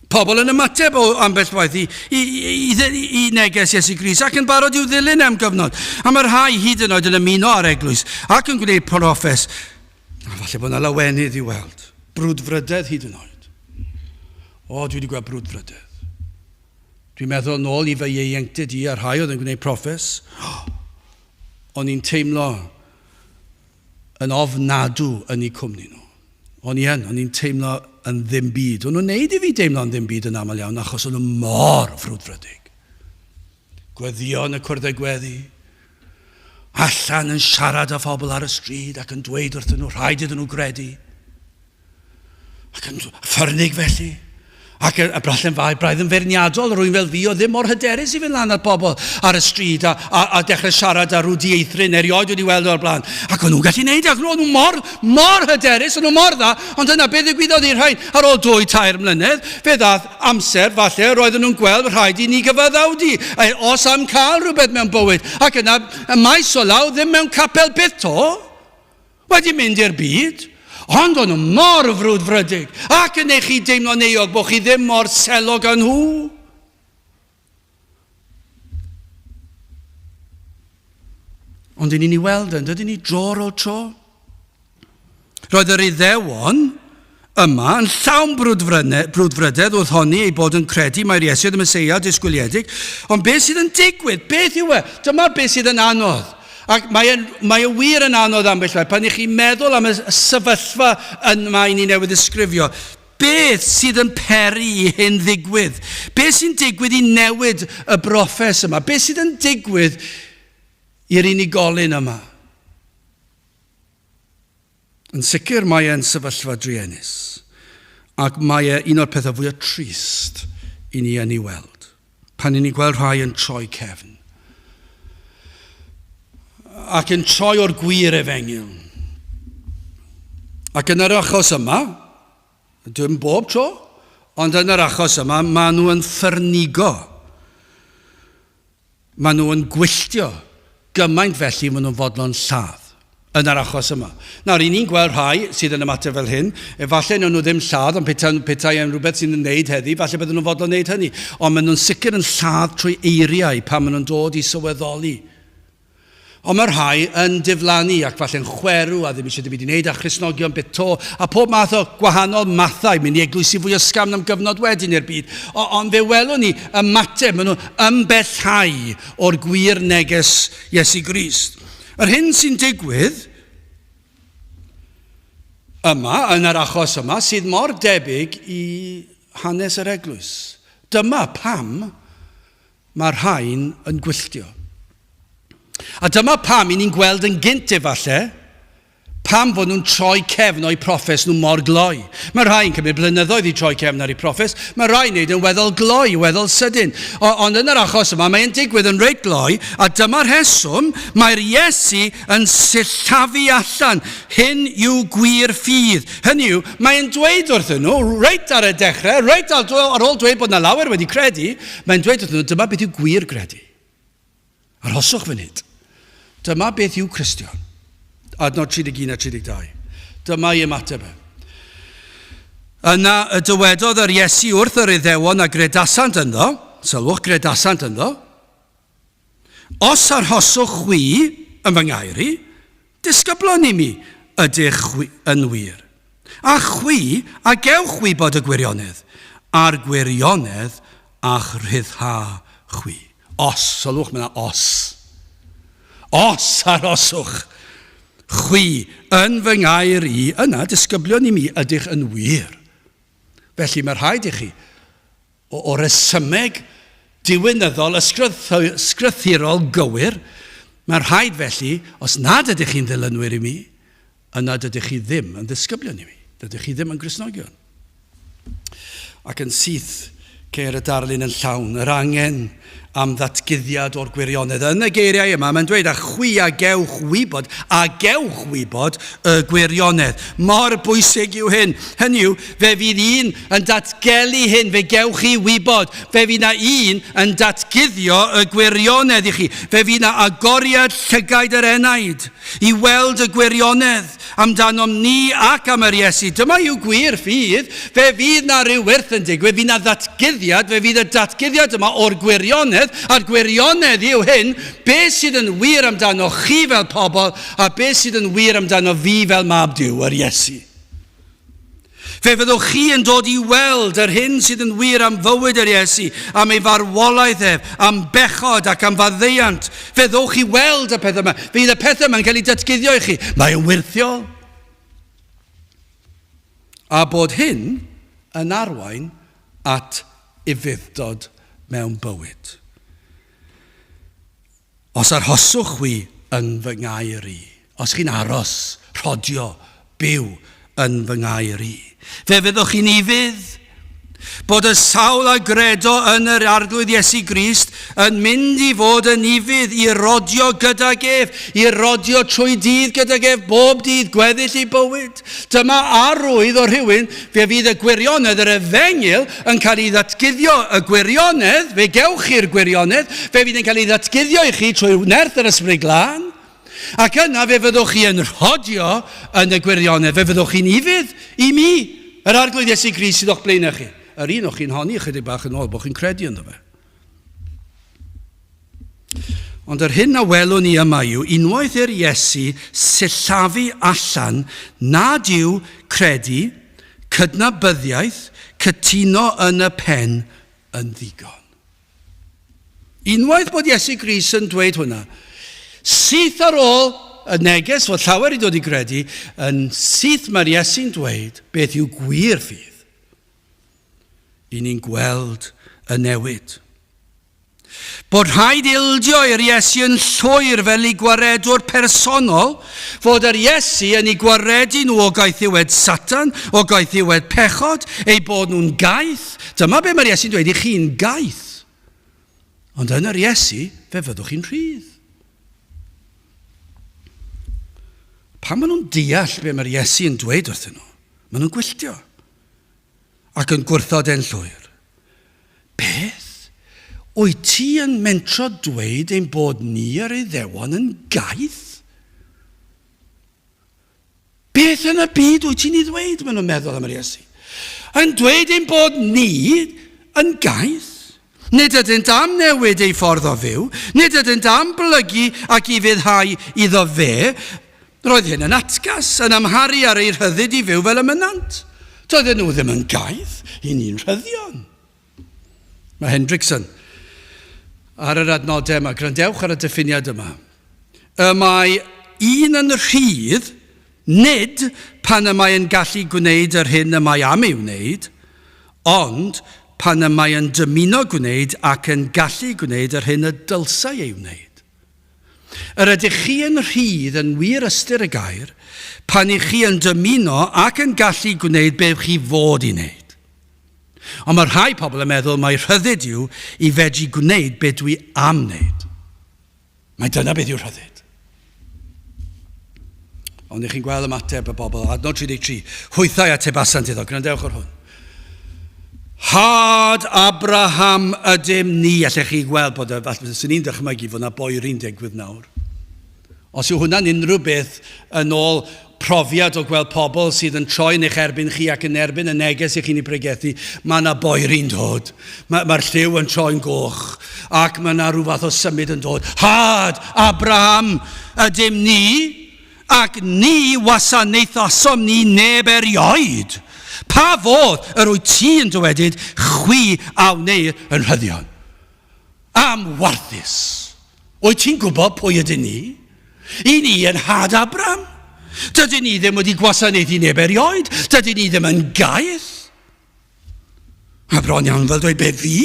Pobl yn ymateb o ambell waith i, i, i, i, i neges Iesu Grist ac yn barod i'w ddilyn am gyfnod. A mae rhai hyd yn oed yn ymuno â'r eglwys ac yn gwneud proffes. A falle bod yna lawenydd i weld. Brwdfrydedd hyd yn oed. O, dwi wedi gweld brwdfrydedd. Dwi'n meddwl nôl i fy ieuenctid i a rhai oedd yn gwneud proffes. O'n i'n teimlo yn ofnadw yn eu cwmni nhw. O'n i yn, o'n i'n teimlo yn ddim byd. O'n nhw'n neud i fi deimlo yn ddim byd yn aml iawn achos o'n nhw mor frwdfrydig. Gweddio yn y cwrddau gweddi, allan yn siarad â phobl ar y stryd ac yn dweud wrthyn nhw rhaid iddyn nhw gredu. Ac yn ffyrnig felly. Ac y brallen fai braidd yn feirniadol, rwy'n fel fi o ddim mor hyderus i fynd lan at bobl ar y stryd a, a, a dechrau siarad â rhyw dieithryn erioed wedi weld o'r blaen. Ac o'n nhw'n gallu neud e, ac o'n nhw mor, mor hyderus, o'n nhw mor dda, ond dyna beth ddigwyddodd i'r rhain ar ôl dwy, tair mlynedd, fe ddath amser, falle, roedden nhw'n gweld rhaid i ni gyfaddawdu, os am cael rhywbeth mewn bywyd. Ac yna, y maes o law, ddim mewn capel byth to. Wedi mynd i'r byd, ond o'n nhw mor frwdfrydig ac yn eich chi deimlo'n euog bod chi ddim mor selog â nhw. Ond i ni'n ei weld yn dydyn ni dro ar ôl tro. Roedd yr Iddewon yma yn llawn brwdfrydedd wrth honni eu bod yn credu mai'r Iesu oedd y Meseia disgwyliedig. Ond beth sydd yn digwydd? Beth yw e? Dyma'r beth sydd yn anodd. Ac mae e'n, mae e wir yn anodd ambell waith. Pan i chi'n meddwl am y sefyllfa yn mae ni newydd ddisgrifio. Beth sydd yn peri i hyn ddigwydd? Beth sy'n digwydd i newid y broffes yma? Beth sydd yn digwydd i'r unigolyn yma? Yn sicr mae e'n sefyllfa druenus, ac mae e un o'r pethau fwyaf trist i ni yn ei weld, pan i ni'n gweld rhai yn troi cefn, ac yn troi o'r gwir efengyl. Ac yn yr achos yma, Dim bob tro, ond yn yr achos yma, maen nhw yn ffyrnigo. Maen nhw yn gwylltio gymaint felly maen nhw'n fodlon lladd. Yn yr achos yma. Nawr, i ni'n gweld rhai sydd yn ymateb fel hyn, efallai wnawn nhw ddim lladd, ond petai, petai e'n rhywbeth sy'n wneud heddi, falle bydden nhw'n fodlon wneud hynny. Ond maen nhw'n sicr yn lladd trwy eiriau pan maen nhw'n dod i sylweddoli. Ond mae rhai yn diflannu ac falle'n chwerw a ddim eisiau dim byd i wneud â Christnogion byth 'to, a pob math o gwahanol mathau, mynd i eglwysi fwy ysgafn am gyfnod wedyn i'r byd. O, ond fe welwn ni ymateb, maen nhw'n ymbellhau o'r gwir neges Iesu Grist. Yr hyn sy'n digwydd yma, yn yr achos yma, sydd mor debyg i hanes yr eglwys. Dyma pam Mae'r rhain yn gwylltio. A dyma pam i ni'n gweld yn gynt efalle, pam fod nhw'n troi cefn o'u proffes nhw mor gloi. Mae rhai yn cymryd blynyddoedd i troi cefn ar eu proffes, mae rhai'n neud yn weddol gloi, weddol sydyn. O, ond yn yr achos yma, mae'n digwydd yn reit gloi, a dyma'r rheswm, mae'r Iesu yn sillafu allan, hyn yw gwir ffydd. Hynny yw, mae'n dweud wrthyn nhw, reit ar y dechrau, reit ar, ar ôl dweud bod yna lawer wedi credu, Mae'n dweud wrthyn nhw, dyma beth yw gwir gredu. Arhoswch funud. Dyma beth yw Cristion. Adnod 31 a 32. Dyma ei ymateb e. Yna y dywedodd yr Iesu wrth yr Iddewon a gredasant ynddo, sylwch, gredasant ynddo, Os arhoswch chwi yn fy ngair i, disgyblon i mi ydych chwi yn wir. A chwi a gewch wybod y gwirionedd, a'r gwirionedd a'ch rhyddha chwi. Os, sylwch, mae yna os. Os arhoswch chwi yn fy ngair i, yna disgyblion i mi ydych yn wir. Felly mae rhaid i chi o resymeg diwinyddol ysgrythurol gywir, mae'n rhaid felly, os nad ydych chi'n ddilynwyr i mi, yna dydych chi ddim yn ddisgyblion i mi, dydych chi ddim yn Gristnogion. Ac yn syth ceir y darlun yn llawn, yr angen am ddatguddiad o'r gwirionedd. Yn y geiriau yma, mae'n dweud, a chwi a gewch wybod, a gewch wybod y gwirionedd. Mor bwysig yw hyn. Hynny yw, fe fydd un yn datgelu hyn, fe gewch chi wybod. Fe fydd na un yn datguddio y gwirionedd i chi. Fe fydd na agoriad llygaid yr enaid i weld y gwirionedd amdanom ni ac am yr Iesu. Dyma yw gwir ffydd. Fe fydd na ryw wyrth yn digwydd, fydd na ddatguddiad, fe fydd y datguddiad yma o'r gwirionedd, a'r gwirionedd yw hyn, beth sydd yn wir amdano chi fel pobl a beth sydd yn wir amdano fi fel mab Duw, yr Iesu. Fe fyddwch chi yn dod i weld yr hyn sydd yn wir am fywyd yr Iesu, am ei farwolaeth ef, am bechod ac am faddeuant. Fe ddowch chi weld y pethau yma. Fydd y pethau yma'n cael eu datguddio i chi. Mae yn wyrthiol. A bod hyn yn arwain at ufudd-dod mewn bywyd. Os arhoswch chwi yn fy ngair i, os chi'n aros, rhodio, byw yn fy ngair i, fe fyddwch chi'n ufudd. Bod y sawl a gredo yn yr Arglwydd Iesu Grist yn mynd i fod yn ufudd i rodio gydag ef, i rodio trwy dydd gydag ef bob dydd gweddill ei bywyd. Dyma arwydd o rhywun, fe fydd y gwirionedd, yr efengyl, yn cael ei ddatguddio. Y gwirionedd, fe gewch chi'r gwirionedd, fe fydd yn cael ei ddatguddio i chi trwy nerth yr Ysbryd Glân. Ac yna fe fyddwch chi yn rhodio yn y gwirionedd, fe fyddwch chi'n ufudd i mi, yr Arglwydd Iesu Grist sydd o'ch blaenau chi. Yr un o'ch chi'n honni ychydig bach yn ôl bod chi'n credu ynddo fe. Ond yr hyn a welwn ni yma yw unwaith i'r Iesu sillafu allan nad yw credu, cydnabyddiaeth, cytuno yn y pen yn ddigon. Unwaith bod Iesu Grist yn dweud hwnna, syth ar ôl y neges fod llawer i dod i gredu, yn syth mae'r Iesu'n dweud beth yw gwir ffydd. I ni'n gweld y newid. Bod rhaid ildio i'r Iesu yn llwyr fel ei gwaredwr personol, fod yr Iesu yn ei gwaredu nhw o gaethiwed Satan, o gaethiwed pechod, eu bod nhw'n gaeth. Dyma be mae'r Iesu'n dweud, i chi'n gaeth. Ond yn yr Iesu, fe fyddwch chi'n rhydd. Pan maen nhw'n deall be mae'r Iesu yn dweud wrthyn nhw, maen nhw'n gwylltio ac yn gwrthod e'n llwyr. Beth? Wyt ti yn mentro dweud ein bod ni yr Iddewon yn gaeth? Beth yn y byd wyt ti'n ei ddweud, maen nhw'n meddwl am yr Iesu? Yn dweud ein bod ni yn gaeth? Nid ydynt am newid eu ffordd o fyw, nid ydynt am blygu ac ufuddhau iddo fe. Roedd hyn yn atgas, yn amharu ar eu rhyddid i fyw fel y mynnant. Doedden nhw ddim yn gaeth i ni'n rhyddion. Mae Hendrickson ar yr adnodau yma, gwrandewch ar y diffiniad yma. Y mae un yn rhydd nid pan y mae yn gallu gwneud yr hyn y mae am ei wneud, ond pan y mae yn dymuno gwneud ac yn gallu gwneud yr hyn y dylsai ei wneud. Yr ydych chi yn rhydd yn wir ystyr y gair pan ych chi yn dymuno ac yn gallu gwneud beth chi fod i wneud. Ond mae rhai pobl yn meddwl mai rhyddid yw i fedru gwneud beth dwi am wneud. Mae dyna beth yw rhyddid. Ond ych chi'n gweld ymateb y bobl, adnod 33, hwythau atebasant iddo, gwrandewch ar hwn. Had Abraham ydym ni. Allech chi gweld bod y, falle sy'n ni'n dychmygu fod yna boeri'n digwydd nawr. Os yw hwnna'n unrhyw beth yn ôl profiad o gweld pobl sydd yn troi'n eich erbyn chi ac yn erbyn y neges i chi'n ei pregethu, mae yna boeri'n dod. Mae'r ma lliw yn troi'n goch ac mae yna rhyw fath o symud yn dod. Had Abraham ydym ni ac ni wasanaethasom ni neb erioed. Pa fodd yr wyt ti yn dywedyd chwi a wneir yn rhyddion? Am warthus! Wyt ti'n gwybod pwy ydyn ni? I ni yn had Abram. Dydyn ni ddim wedi gwasanaethu neb erioed. Dydyn ni ddim yn gaeth. Mae bron iawn fel dweud, be fi?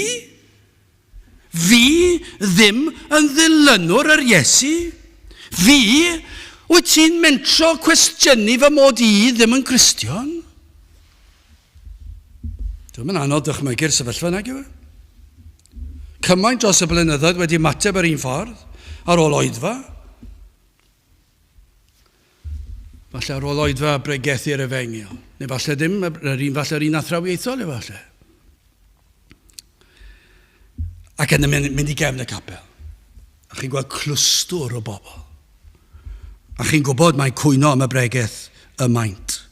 Fi ddim yn ddilynwr yr Iesu. Fi? Wyt ti'n mentro cwestiynu fy mod i ddim yn Gristion? Dwi'n yn anodd dychmygu'r sefyllfa nag yw e? Cymaint dros y blynyddoedd wedi ymateb yr un ffordd, ar ôl oedfa. Falle ar ôl oedfa bregethu'r efengyl. Neu falle ddim, yr un, falle yr un athrawiaethol efallai. Ac yn mynd, mynd i gefn y capel. A chi'n gweld clwstwr o bobl. A chi'n gwybod mae cwyno am y bregeth y maint.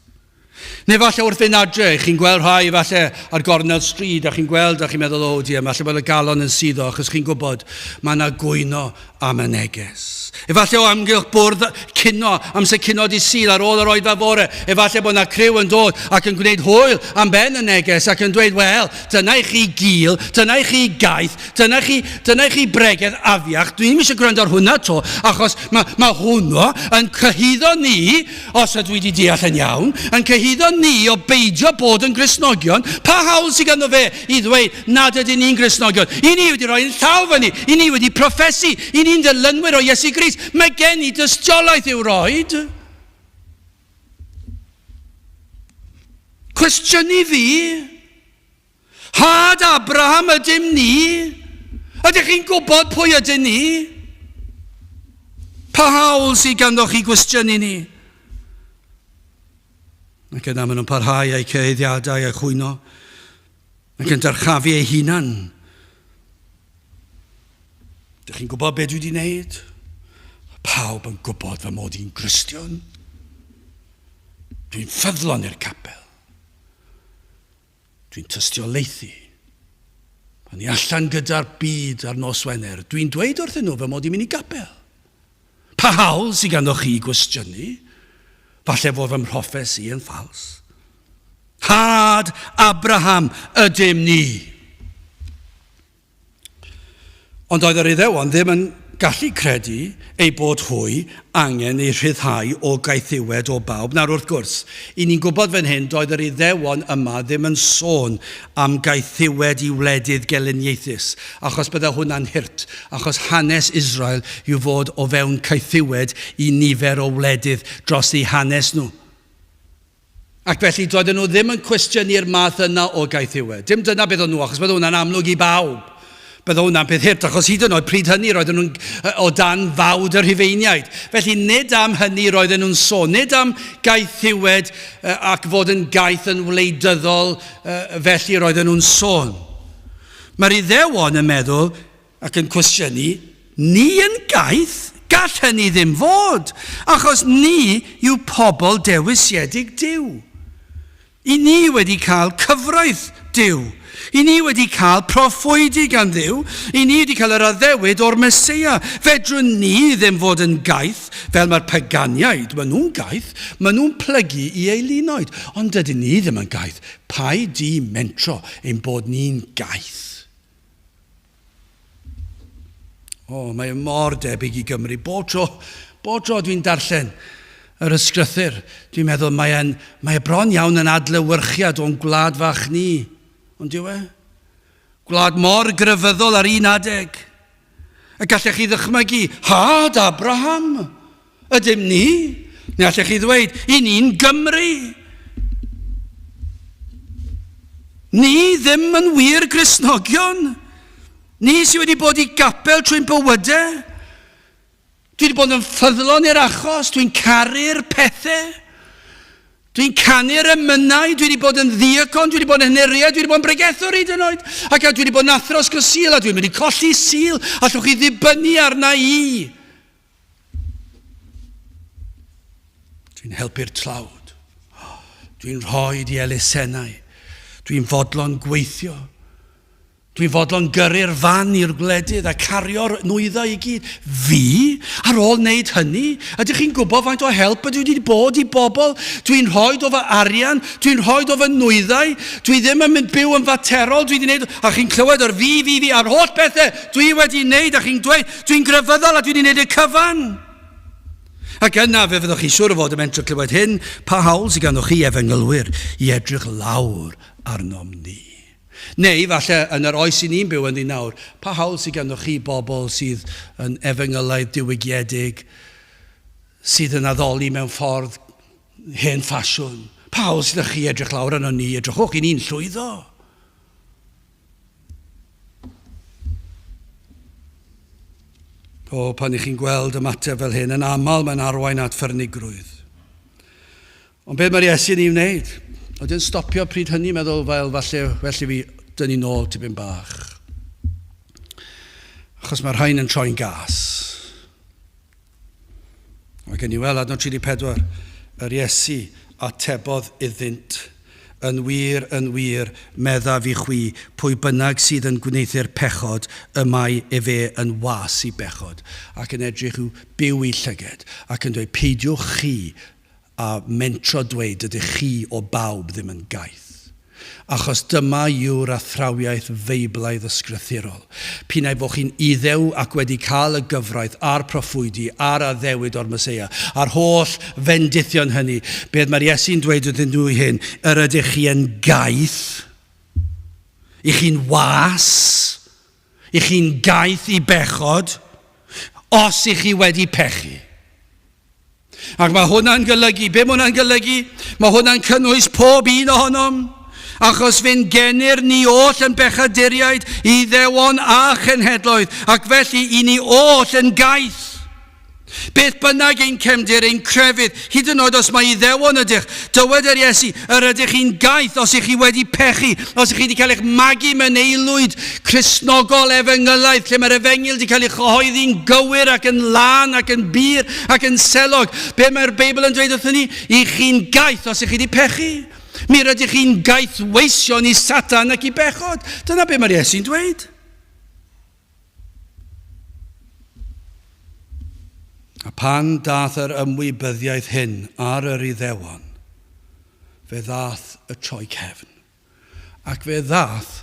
Neu falle wrth fynd adre, chi'n gweld rhai falle ar gornel stryd a chi'n gweld a chi'n meddwl, o dear, falle bod y galon yn suddo achos chi'n gwybod mae yna gwyno am y neges. Efallai o amgylch bwrdd cino, amser cino di Sul ar ôl yr oedfa fore, efallai bod yna criw yn dod ac yn gwneud hwyl am ben y neges ac yn dweud, wel, dyna i chi gul, dyna i chi gaeth, Dyna chi, dyna chi bregeth afiach. Dwi ddim eisiau gwrando ar hwnna to, achos mae, mae hwnnw yn cyhuddo ni, os ydw i wedi deall yn iawn, yn cyhuddo ni o beidio bod yn Gristnogion. Pa hawl sydd ganddo fe i ddweud nad ydyn ni'n Gristnogion? I ni wedi rhoi yn llaw fyny, i ni wedi proffesu, i ni'n ddilynwyr o Iesu Grist. Mae gen i dystiolaeth i'w roed. Cwestiynu fi? Had Abraham ydym ni? Ydych chi'n gwybod pwy ydyn ni? Pa hawl sydd ganddo chi gwestiynu ni? Ac yna maen nhw'n parhau eu cyhuddiadau a chwyno ac yn dyrchafu eu hunan. Dych chi'n gwybod beth dwi wedi wneud? Pawb yn gwybod fy mod i'n Gristion. Dwi'n ffyddlon i'r capel. Dwi'n tystiolaethu. Pan i allan gyda'r byd ar nos Wener, dwi'n dweud wrthyn nhw fy mod i'n mynd i gapel. Pa hawl sydd ganddo chi i gwestiynu? Falle fod fy mhroffes i yn ffals. Had Abraham ydym ni. Ond oedd yr Iddewon ddim yn gallu credu eu bod hwy angen eu rhyddhau o gaethiwed o bawb. Nawr wrth gwrs, i ni'n gwybod fan hyn, doedd yr Iddewon yma ddim yn sôn am gaethiwed i wledydd gelyniaethus, achos bydde hwnna'n hurt, achos hanes Israel yw fod o fewn caethiwed i nifer o wledydd dros eu hanes nhw. Ac felly doedden nhw ddim yn cwestiynu'r math yna o gaethiwed. Dim dyna beth o'n nhw, achos bydde hwnna'n amlwg i bawb. Bydde hwnna'n peth hurt, achos hyd yn oed pryd hynny roedden nhw'n o dan fawd y Rhufeiniaid. Felly nid am hynny roedden nhw'n sôn, nid am gaethiwed ac fod yn gaeth yn wleidyddol felly roedden nhw'n sôn. Mae'r Iddewon yn meddwl ac yn cwestiynu, ni yn gaeth? Gall hynny ddim fod, achos ni yw pobl dewisiedig Duw. I ni wedi cael cyfraith Duw. I ni wedi cael proffwydi gan Dduw. I ni wedi cael yr addewid o'r Meseia. Fedrwn ni ddim fod yn gaeth fel mae'r paganiaid. Maen nhw'n gaeth. Maen nhw'n plygu i eilinoid. Ond dydyn ni ddim yn gaeth. Paid di mentro ein bod ni'n gaeth. O, mae e mor debyg i Gymru. Bob tro, bob tro dwi'n darllen yr ysgrythyr, dwi'n meddwl mae e'n, mae e bron iawn yn adlewyrchiad o'n gwlad fach ni. Ond yw e? Gwlad mor grefyddol ar un adeg. Y gallech chi ddychmygu, had Abraham, ydym ni? Neu allech chi ddweud, i ni'n Gymru. Ni ddim yn wir Gristnogion. Ni sydd wedi bod i gapel trwy'n bywydau. Dwi wedi bod yn ffyddlon i'r achos, dwi'n caru'r pethau. Dwi'n canu'r emynau, dwi wedi bod yn ddiacon, dwi wedi bod yn henuriad, dwi wedi bod yn bregethwr hyd yn oed, ac dwi wedi bod yn athro ysgol Sul, a dwi'n mynd i colli Sul, allwch chi ddibynnu arna i. Dwi'n helpu'r tlawd. Dwi'n rhoi di elusennau. Dwi'n fodlon gweithio. Dwi'n fodlon gyrru'r fan i'r gwledydd a cario'r nwyddau i gyd. Fi? Ar ôl wneud hynny? Ydych chi'n gwybod faint o help ydw i wedi bod i bobl? Dwi'n rhoi o fy arian, dwi'n rhoi o fy nwyddau, dwi ddim yn mynd byw yn faterol, dwi wedi wneud... A chi'n clywed o'r fi, fi, fi, a'r holl bethau dwi wedi wneud, a chi'n dweud, dwi'n grefyddol a dwi wedi wneud y cyfan. Ac yna fe fyddwch chi'n siŵr o fod yn mentro clywed hyn, pa hawl sydd ganddoch chi efengylwyr i edrych lawr arnom ni? Neu, falle, yn yr oes i ni'n byw ynddi nawr, pa hawl sydd ganddoch chi bobl sydd yn efengylaidd diwygiedig, sydd yn addoli mewn ffordd hen ffasiwn? Pa hawl sydd â chi edrych lawr arno ni? Edrychwch, i ni'n llwyddo. O, pan ych chi'n gweld ymateb fel hyn, yn aml mae'n arwain at ffyrnigrwydd. Ond beth mae'r Iesu'n ei wneud? Ydy o'n stopio pryd hynny, meddwl, fel falle, felly fi dynnu nôl tipyn bach. Achos mae rhain yn troi'n gas. Mae gen i weld adnod 34, yr Iesu atebodd iddynt, Yn wir, yn wir, meddaf i chwi, pwy bynnag sydd yn gwneuthur pechod, y mae efe yn was i bechod. Ac yn edrych i'w byw i llyged, ac yn dweud, peidiwch chi a mentro dweud dydych chi o bawb ddim yn gaeth. Achos dyma yw'r athrawiaeth Feiblaidd ysgrythurol. P'un ai fo chi'n Iddew ac wedi cael y gyfraith a'r proffwydi a'r addewid o'r Meseia, a'r holl fendithion hynny, beth mae'r Iesu'n dweud wrthyn nhw hyn, yr ydych chi yn gaeth, i chi'n was, i chi'n gaeth i bechod, os i chi wedi pechu. Ac mae hwnna'n golygu, be mae hwnna'n golygu? Mae hwnna'n cynnwys pob un ohonom, achos fe'n genir ni oll yn bechaduriaid, Iddewon a chenhedloedd, ac felly i ni oll yn gaeth. Beth bynnag ein cefndir, ein crefydd, hyd yn oed os mae Iddewon ydych, dywed yr Iesu, yr ydych chi'n gaeth os ych chi wedi pechu, os ych chi wedi cael eich magu mewn aelwyd Cristnogol efengylaidd, lle mae'r efengyl wedi cael ei chyhoeddi'n gywir ac yn lân ac yn bur ac yn selog. Be mae'r Beibl yn dweud wrthyn ni? I chi'n gaeth os ych chi wedi pechu. Mi rydych chi'n gaeth weision i Satan ac i bechod. Dyna be mae'r Iesu'n dweud. A pan dath yr ymwybyddiaeth hyn ar yr Iddewon, fe ddath y troi cefn, ac fe ddath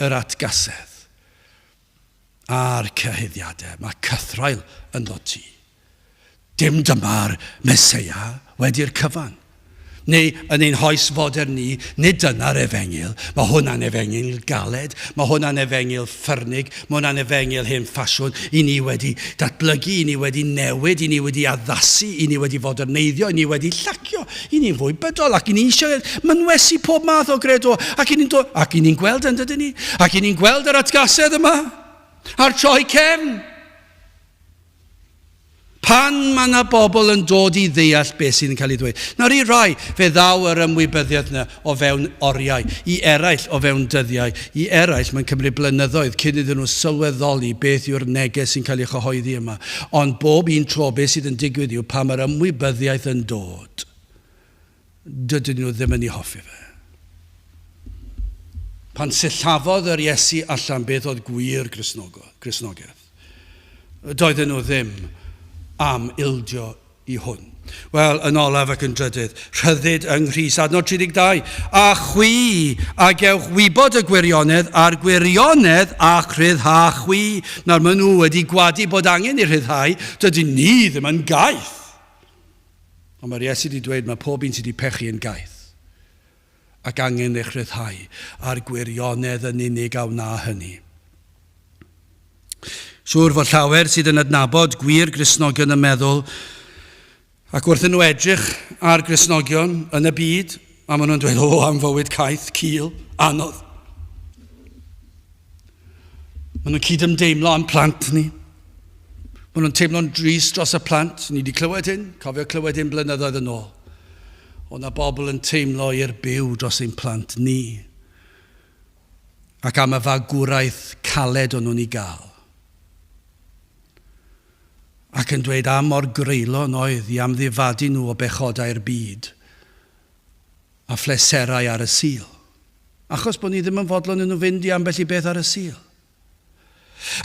yr atgasedd. A'r cyhuddiadau, mae cythraul ynddo ti. Dim dyma'r Meseia wedi'r cyfan. Neu yn ein hoes fodern ni, nid dyna'r efengyl. Mae hwnna'n efengyl galed, mae hwnna'n efengyl ffyrnig, mae hwnna'n efengyl hen ffasiwn. I ni wedi datblygu, i ni wedi newid, i ni wedi addasu, i ni wedi foderneiddio, i ni wedi llacio, i ni'n fwy bydol ac i ni eisiau mynwesu pob math o gredo ac i ni'n dod, ac i ni'n gweld yn dydyn ni, ac i ni'n gweld yr atgasedd yma a'r troi cefn. Pan mae yna bobl yn dod i ddeall beth sydd yn cael ei ddweud. Nawr i rai, fe ddaw yr ymwybyddiaeth yna o fewn oriau, i eraill o fewn dyddiau, i eraill mae'n cymryd blynyddoedd cyn iddyn nhw sylweddoli beth yw'r neges sy'n cael ei chyhoeddi yma. Ond bob un tro beth sydd yn digwydd yw pan mae'r ymwybyddiaeth yn dod, dydyn nhw ddim yn ei hoffi fe. Pan sillafodd yr Iesu allan beth oedd gwir Gristnogaeth, doedden nhw ddim am ildio i hwn. Wel, yn olaf ac yn drydydd, rhyddid yng Nghrist. Adnod 32. A chwi a gewch wybod y gwirionedd, a'r gwirionedd a'ch rhyddha chwi. Nawr, maen nhw wedi gwadu bod angen i rhyddhau. Dydyn ni ddim yn gaeth. Ond mae'r Iesu wedi dweud mae pob un sydd wedi pechu yn gaeth ac angen eich rhyddhau, a'r gwirionedd yn unig a wna hynny. Siŵr fod llawer sydd yn adnabod gwir Gristnogion yn meddwl, ac wrth nhw edrych ar Gristnogion yn y byd, a maen nhw'n dweud, o, am fywyd caeth, cul, anodd. Maen nhw'n cydymdeimlo â'n plant ni. Maen nhw'n teimlo'n drist dros y plant. Ni wedi clywed hyn, cofio clywed hyn blynyddoedd yn ôl. O na bobl yn teimlo i'r byw dros ein plant ni. Ac am y fagwraeth caled o'n nhw'n ei gael. Ac yn dweud am mor greulon oedd i amddifadu nhw o bechodau'r byd a phleserau ar y Sul. Achos bod ni ddim yn fodlon i nhw fynd i ambell i beth ar y Sul.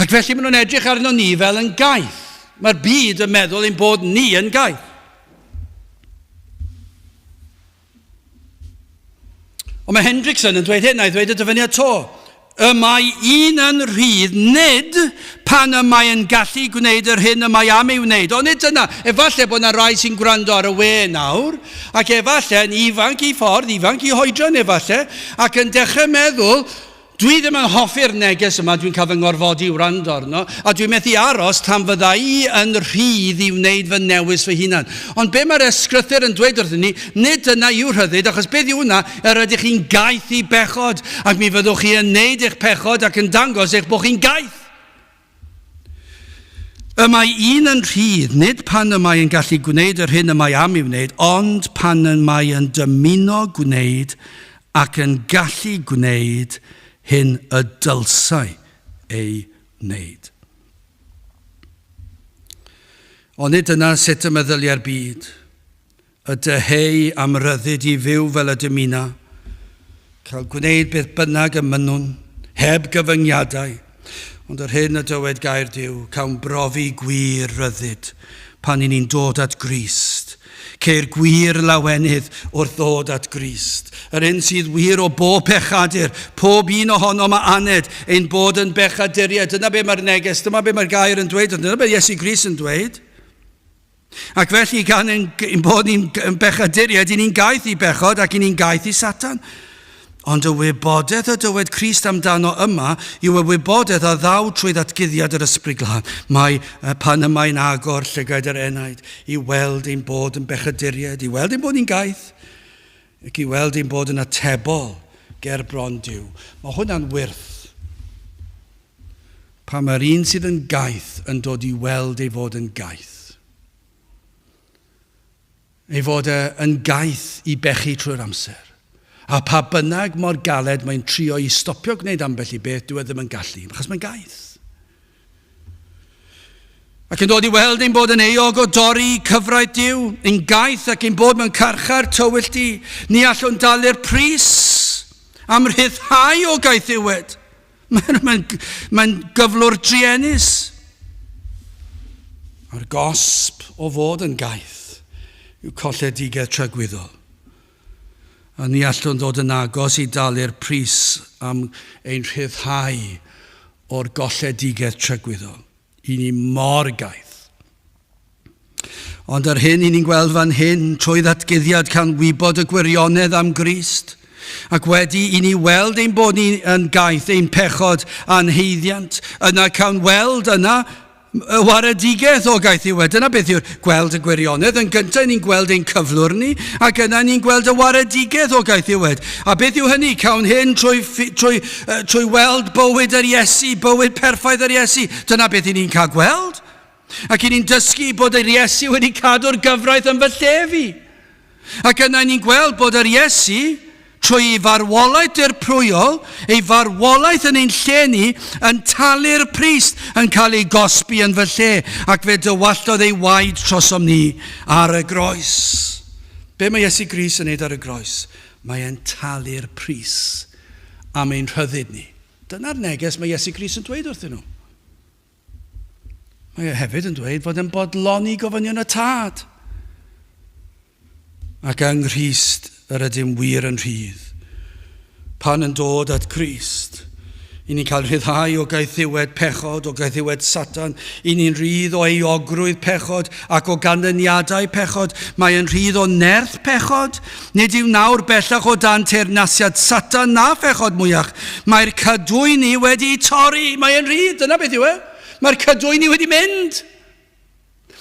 Ac felly maen nhw'n edrych arno ni fel yn gaeth. Mae'r byd yn meddwl ein bod ni yn gaeth. Ond mae Hendrickson yn dweud hyn, a'i ddweud y dyfyniad to. Y mae un yn rhydd nid pan y mae yn gallu gwneud yr hyn y mae am ei wneud. Ond nid dyna. Efallai bod yna rai sy'n gwrando ar y we nawr, ac efallai yn ifanc i ffordd, ifanc i hoedran efallai, ac yn dechrau meddwl, Dwi ddim yn hoffi'r neges yma, dwi'n cael fy ngorfodi i wrando arno, a dwi'n methu aros tan fydda i yn rhydd i wneud fy newis fy hunan. Ond be mae'r ysgrythur yn dweud wrthyn ni, nid dyna yw rhyddid, achos beth yw hwnna? Yr ydych chi'n gaeth i bechod, ac mi fyddwch chi yn neud eich pechod ac yn dangos eich bod chi'n gaeth. Y mae un yn rhydd, nid pan y mae yn gallu gwneud yr hyn y mae am ei wneud, ond pan y mae yn dymuno gwneud ac yn gallu gwneud hyn y dylsai ei wneud. Onid dyna sut y meddyliai'r byd? Y dyheu am ryddid i fyw fel y dymuna, cael gwneud beth bynnag y mynnwn, heb gyfyngiadau. Ond yr hyn y dywed gair Duw, cawn brofi gwir ryddid pan i ni'n dod at Grist. Ceir gwir lawenydd wrth ddod at Grist. Yr hyn sydd wir o bob pechadur, pob un ohonom a aned ein bod yn bechaduriaid. Dyna be mae'r neges, dyma be mae'r gair yn dweud, dyna be Iesu Grist yn dweud. Ac felly, gan ein, ein bod ni'n bechaduriaid, i ni'n gaeth i bechod ac i ni'n gaeth i Satan. Ond y wybodaeth y dywed Crist amdano yma yw y wybodaeth a ddaw trwy ddatguddiad yr Ysbryd Glân. Mae pan y mae'n agor llygaid yr enaid i weld ein bod yn bechaduriaid, i weld ein bod ni'n gaeth, ac i weld ein bod yn atebol ger bron Duw. Mae hwnna'n wyrth. Pan mae'r un sydd yn gaeth yn dod i weld ei fod yn gaeth. Ei fod e yn gaeth i bechu trwy'r amser. A pa bynnag mor galed mae'n trio i stopio gwneud ambell i beth, dyw e ddim yn gallu, achos mae'n gaeth. Ac yn dod i weld ein bod yn euog o dorri cyfraith Duw, yn gaeth ac ein bod mewn carchar tywyll du. Ni allwn dalu'r pris am rhyddhau o gaethiwed. Mae'n mae, mae gyflwr druenus. A'r gosb o fod yn gaeth yw colledigaeth tragwyddol. A ni allwn ddod yn agos i dalu'r pris am ein rhyddhau o'r golledigaeth tragwyddol. I ni mor gaeth. Ond yr hyn i ni'n gweld fan hyn, trwy ddatguddiad can wybod y gwirionedd am Grist, ac wedi i ni weld ein bod ni yn gaeth ein pechod a'n haeddiant, yna cawn weld yna y waredigaeth o gaethiwed. Dyna beth yw'r gweld y gwirionedd. Yn gyntaf ni'n gweld ein cyflwr ni, ac yna ni'n gweld y waredigaeth o gaethiwed. A beth yw hynny? Cawn hyn trwy, trwy, trwy weld bywyd yr Iesu, bywyd perffaith yr Iesu. Dyna beth i ni'n cael gweld. Ac i ni'n dysgu bod yr Iesu wedi cadw'r gyfraith yn fy lle fi. Ac yna ni'n gweld bod yr Iesu, trwy ei farwolaeth dirprwyol, ei farwolaeth yn ein lle ni, yn talu'r pris, yn cael ei gosbi yn fy lle, ac fe dywalltodd ei waed trosom ni ar y groes. Be mae Iesu Grist yn neud ar y groes? Mae e'n talu'r pris am ein rhyddid ni. Dyna'r neges mae Iesu Grist yn dweud wrthyn nhw. Mae e hefyd yn dweud fod yn bodloni gofynion y Tad. Ac yng Nghrist yr ydym wir yn rhydd. Pan yn dod at Grist, i ni'n cael rhyddhau o gaethiwed pechod, o gaethiwed Satan, i ni'n rhydd o euogrwydd pechod ac o ganlyniadau pechod. Mae yn rhydd o nerth pechod. Nid yw nawr bellach o dan teyrnasiad Satan na phechod mwyach. Mae'r cadwyni wedi torri. Mae e'n rhydd, dyna beth yw e. Mae'r cadwyni wedi mynd.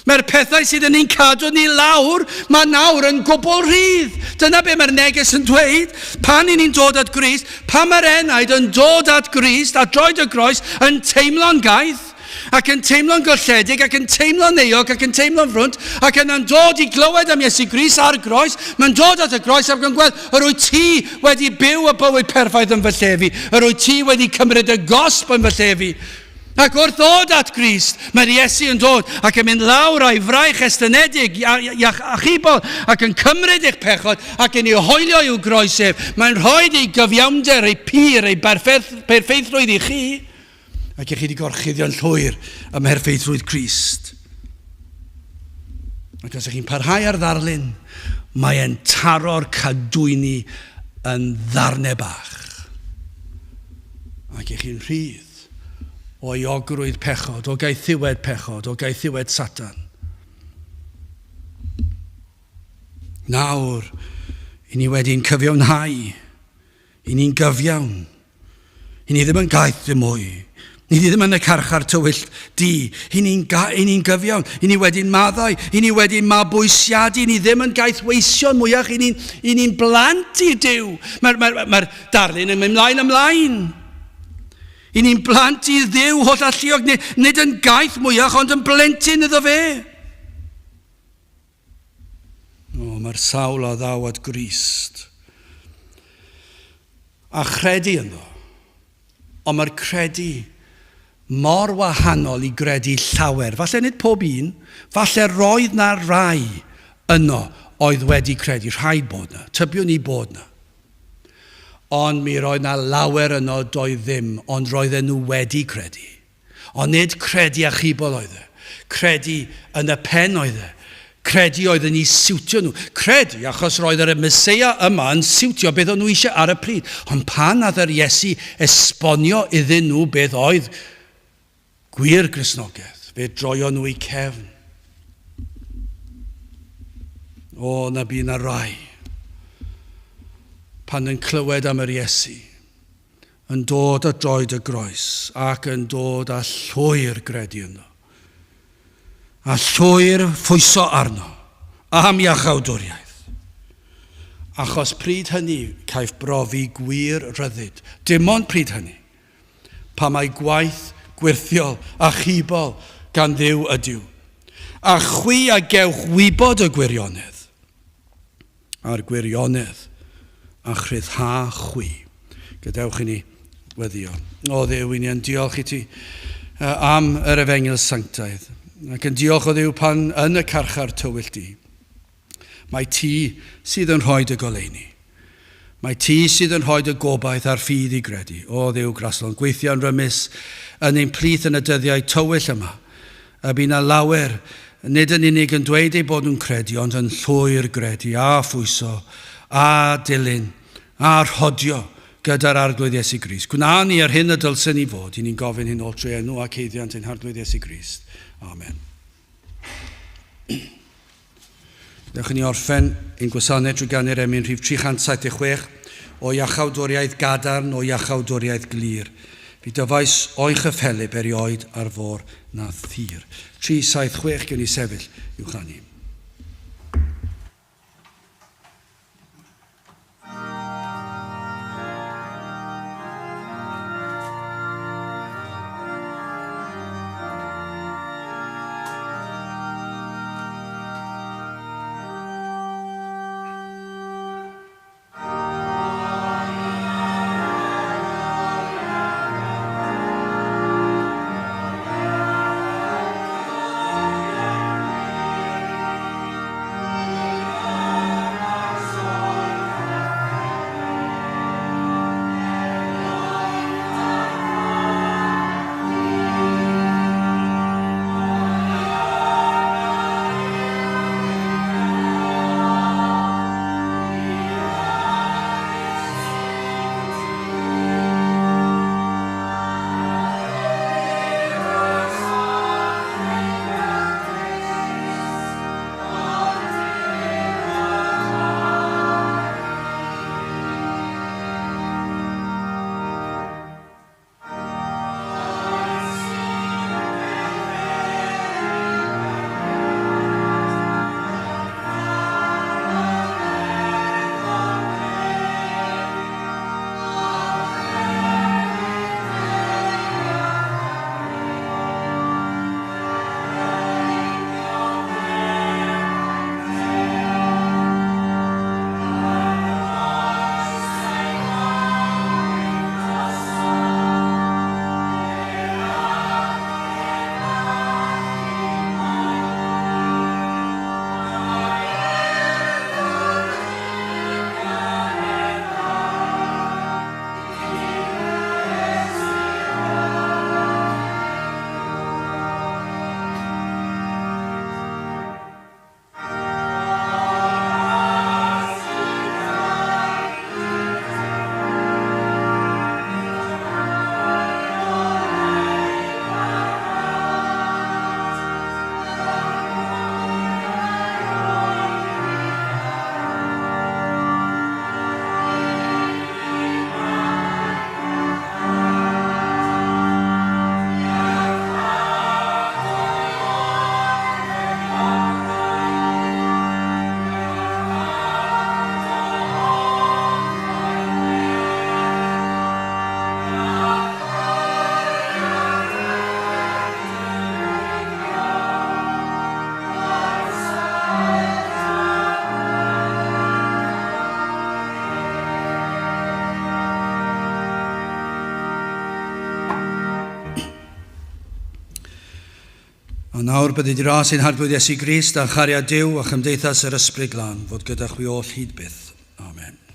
Mae'r pethau sydd yn ein cadw ni lawr, mae nawr yn gwbl rhydd. Dyna be mae'r neges yn dweud. Pan i ni'n dod at Grist, pan mae'r enaid yn dod at Grist, a droed y groes, yn teimlo'n gaeth, ac yn teimlo'n golledig, ac yn teimlo'n euog, ac yn teimlo'n frwnt, ac yna'n dod i glywed am Iesu Grist ar groes, mae'n dod at y groes ac yn gweld, yr wyt ti wedi byw y bywyd perffaith yn fy lle fi, yr wyt ti wedi cymryd y gosb yn fy lle fi. Ac wrth ddod at Grist, mae'r Iesu yn dod ac yn mynd lawr a'i fraich estynedig iach achubol ac yn cymryd eich pechod ac yn ei hoelio i'w groes ef. Mae'n rhoi ei gyfiawnder, ei pur, ei berffeithrwydd i chi. Ac i chi wedi gorchuddio'n llwyr ym mherffeithrwydd Crist. Ac os ych chi'n parhau ar ddarlun, mae e'n taro'r cadwyni yn ddarnau bach. Ac i chi'n rhydd o euogrwydd pechod, o gaethiwed pechod, o gaethiwed Satan. Nawr, i ni wedi'n cyfiawnhau, i ni'n gyfiawn, I ni ddim yn gaeth ddim mwy. Ni ddim yn y carchar tywyll du. I ni'n ni gyfiawn. I ni wedi'n maddau. I ni wedi'n mabwysiadu. I ni ddim yn gaethweision mwyach. I ni'n ni blant i Duw. Mae'r mae, mae darlun yn mynd mlaen ymlaen. I ni'n blant i Dduw holl alluog. Nid, nid yn gaeth mwyach, ond yn blentyn iddo fe. O, mae'r sawl a ddaw at Grist a chredu ynddo. Ond mae'r credu mor wahanol i gredu llawer. Falle nid pob un, falle roedd na rai yno oedd wedi credu. Rhaid bod na. Tybiwn i bod na. Ond mi roedd na lawer yno doedd ddim, ond roedden nhw wedi credu. Ond nid credu achubol oedd e. Credu yn y pen oedd e. Credu oedd yn eu siwtio nhw. Credu achos roedd yr Meseia yma yn siwtio beth o'n nhw eisiau ar y pryd. Ond pan nath yr Iesu esbonio iddyn nhw beth oedd gwir Gristnogaeth, fe droion nhw eu cefn. O, na bu na rai pan yn clywed am yr Iesu yn dod at droed y groes ac yn dod â llwyr gredu ynddo, a llwyr phwyso arno am iachawdwriaeth. Achos pryd hynny caiff brofi gwir ryddid, dim ond pryd hynny, pa mae gwaith gwyrthiol, achubol gan Dduw ydyw. A chwi a gewch wybod y gwirionedd, a'r gwirionedd a'ch rhyddha chwi. Gadewch i ni weddio. O Dduw, i ni yn diolch i ti am yr efengyl sanctaidd, ac yn diolch o Dduw pan yn y carchar tywyll di. Mae ti sydd yn rhoi dy goleuni. Mae ti sydd yn rhoi dy gobaith a'r ffydd i gredu. O Dduw graslon, gweithio'n rymus yn ein plith yn y dyddiau tywyll yma. A bu 'na lawer, nid yn unig yn dweud eu bod nhw'n credu, ond yn llwyr gredu, a phwyso, a dilyn, a rhodio gyda'r Arglwydd Iesu Grist. Gwna ni yr hyn y dylsen ni fod. I ni'n gofyn hyn oll trwy enw ac haeddiant ein Harglwydd Iesu Grist. Amen. Dewch i ni orffen ein gwasanaeth drwy ganu'r emyn rhif 376 o iachawdwriaeth gadarn o iachawdwriaeth glir. Fi dyfais o'i chyffelyb erioed ar fôr na thir. 376 gewn ni sefyll i'w chanu. A nawr byddi di ras ein Harglwydd Iesu Grist a chariad Duw a chymdeithas yr Ysbryd Glân fod gyda chwi oll hyd byth. Amen.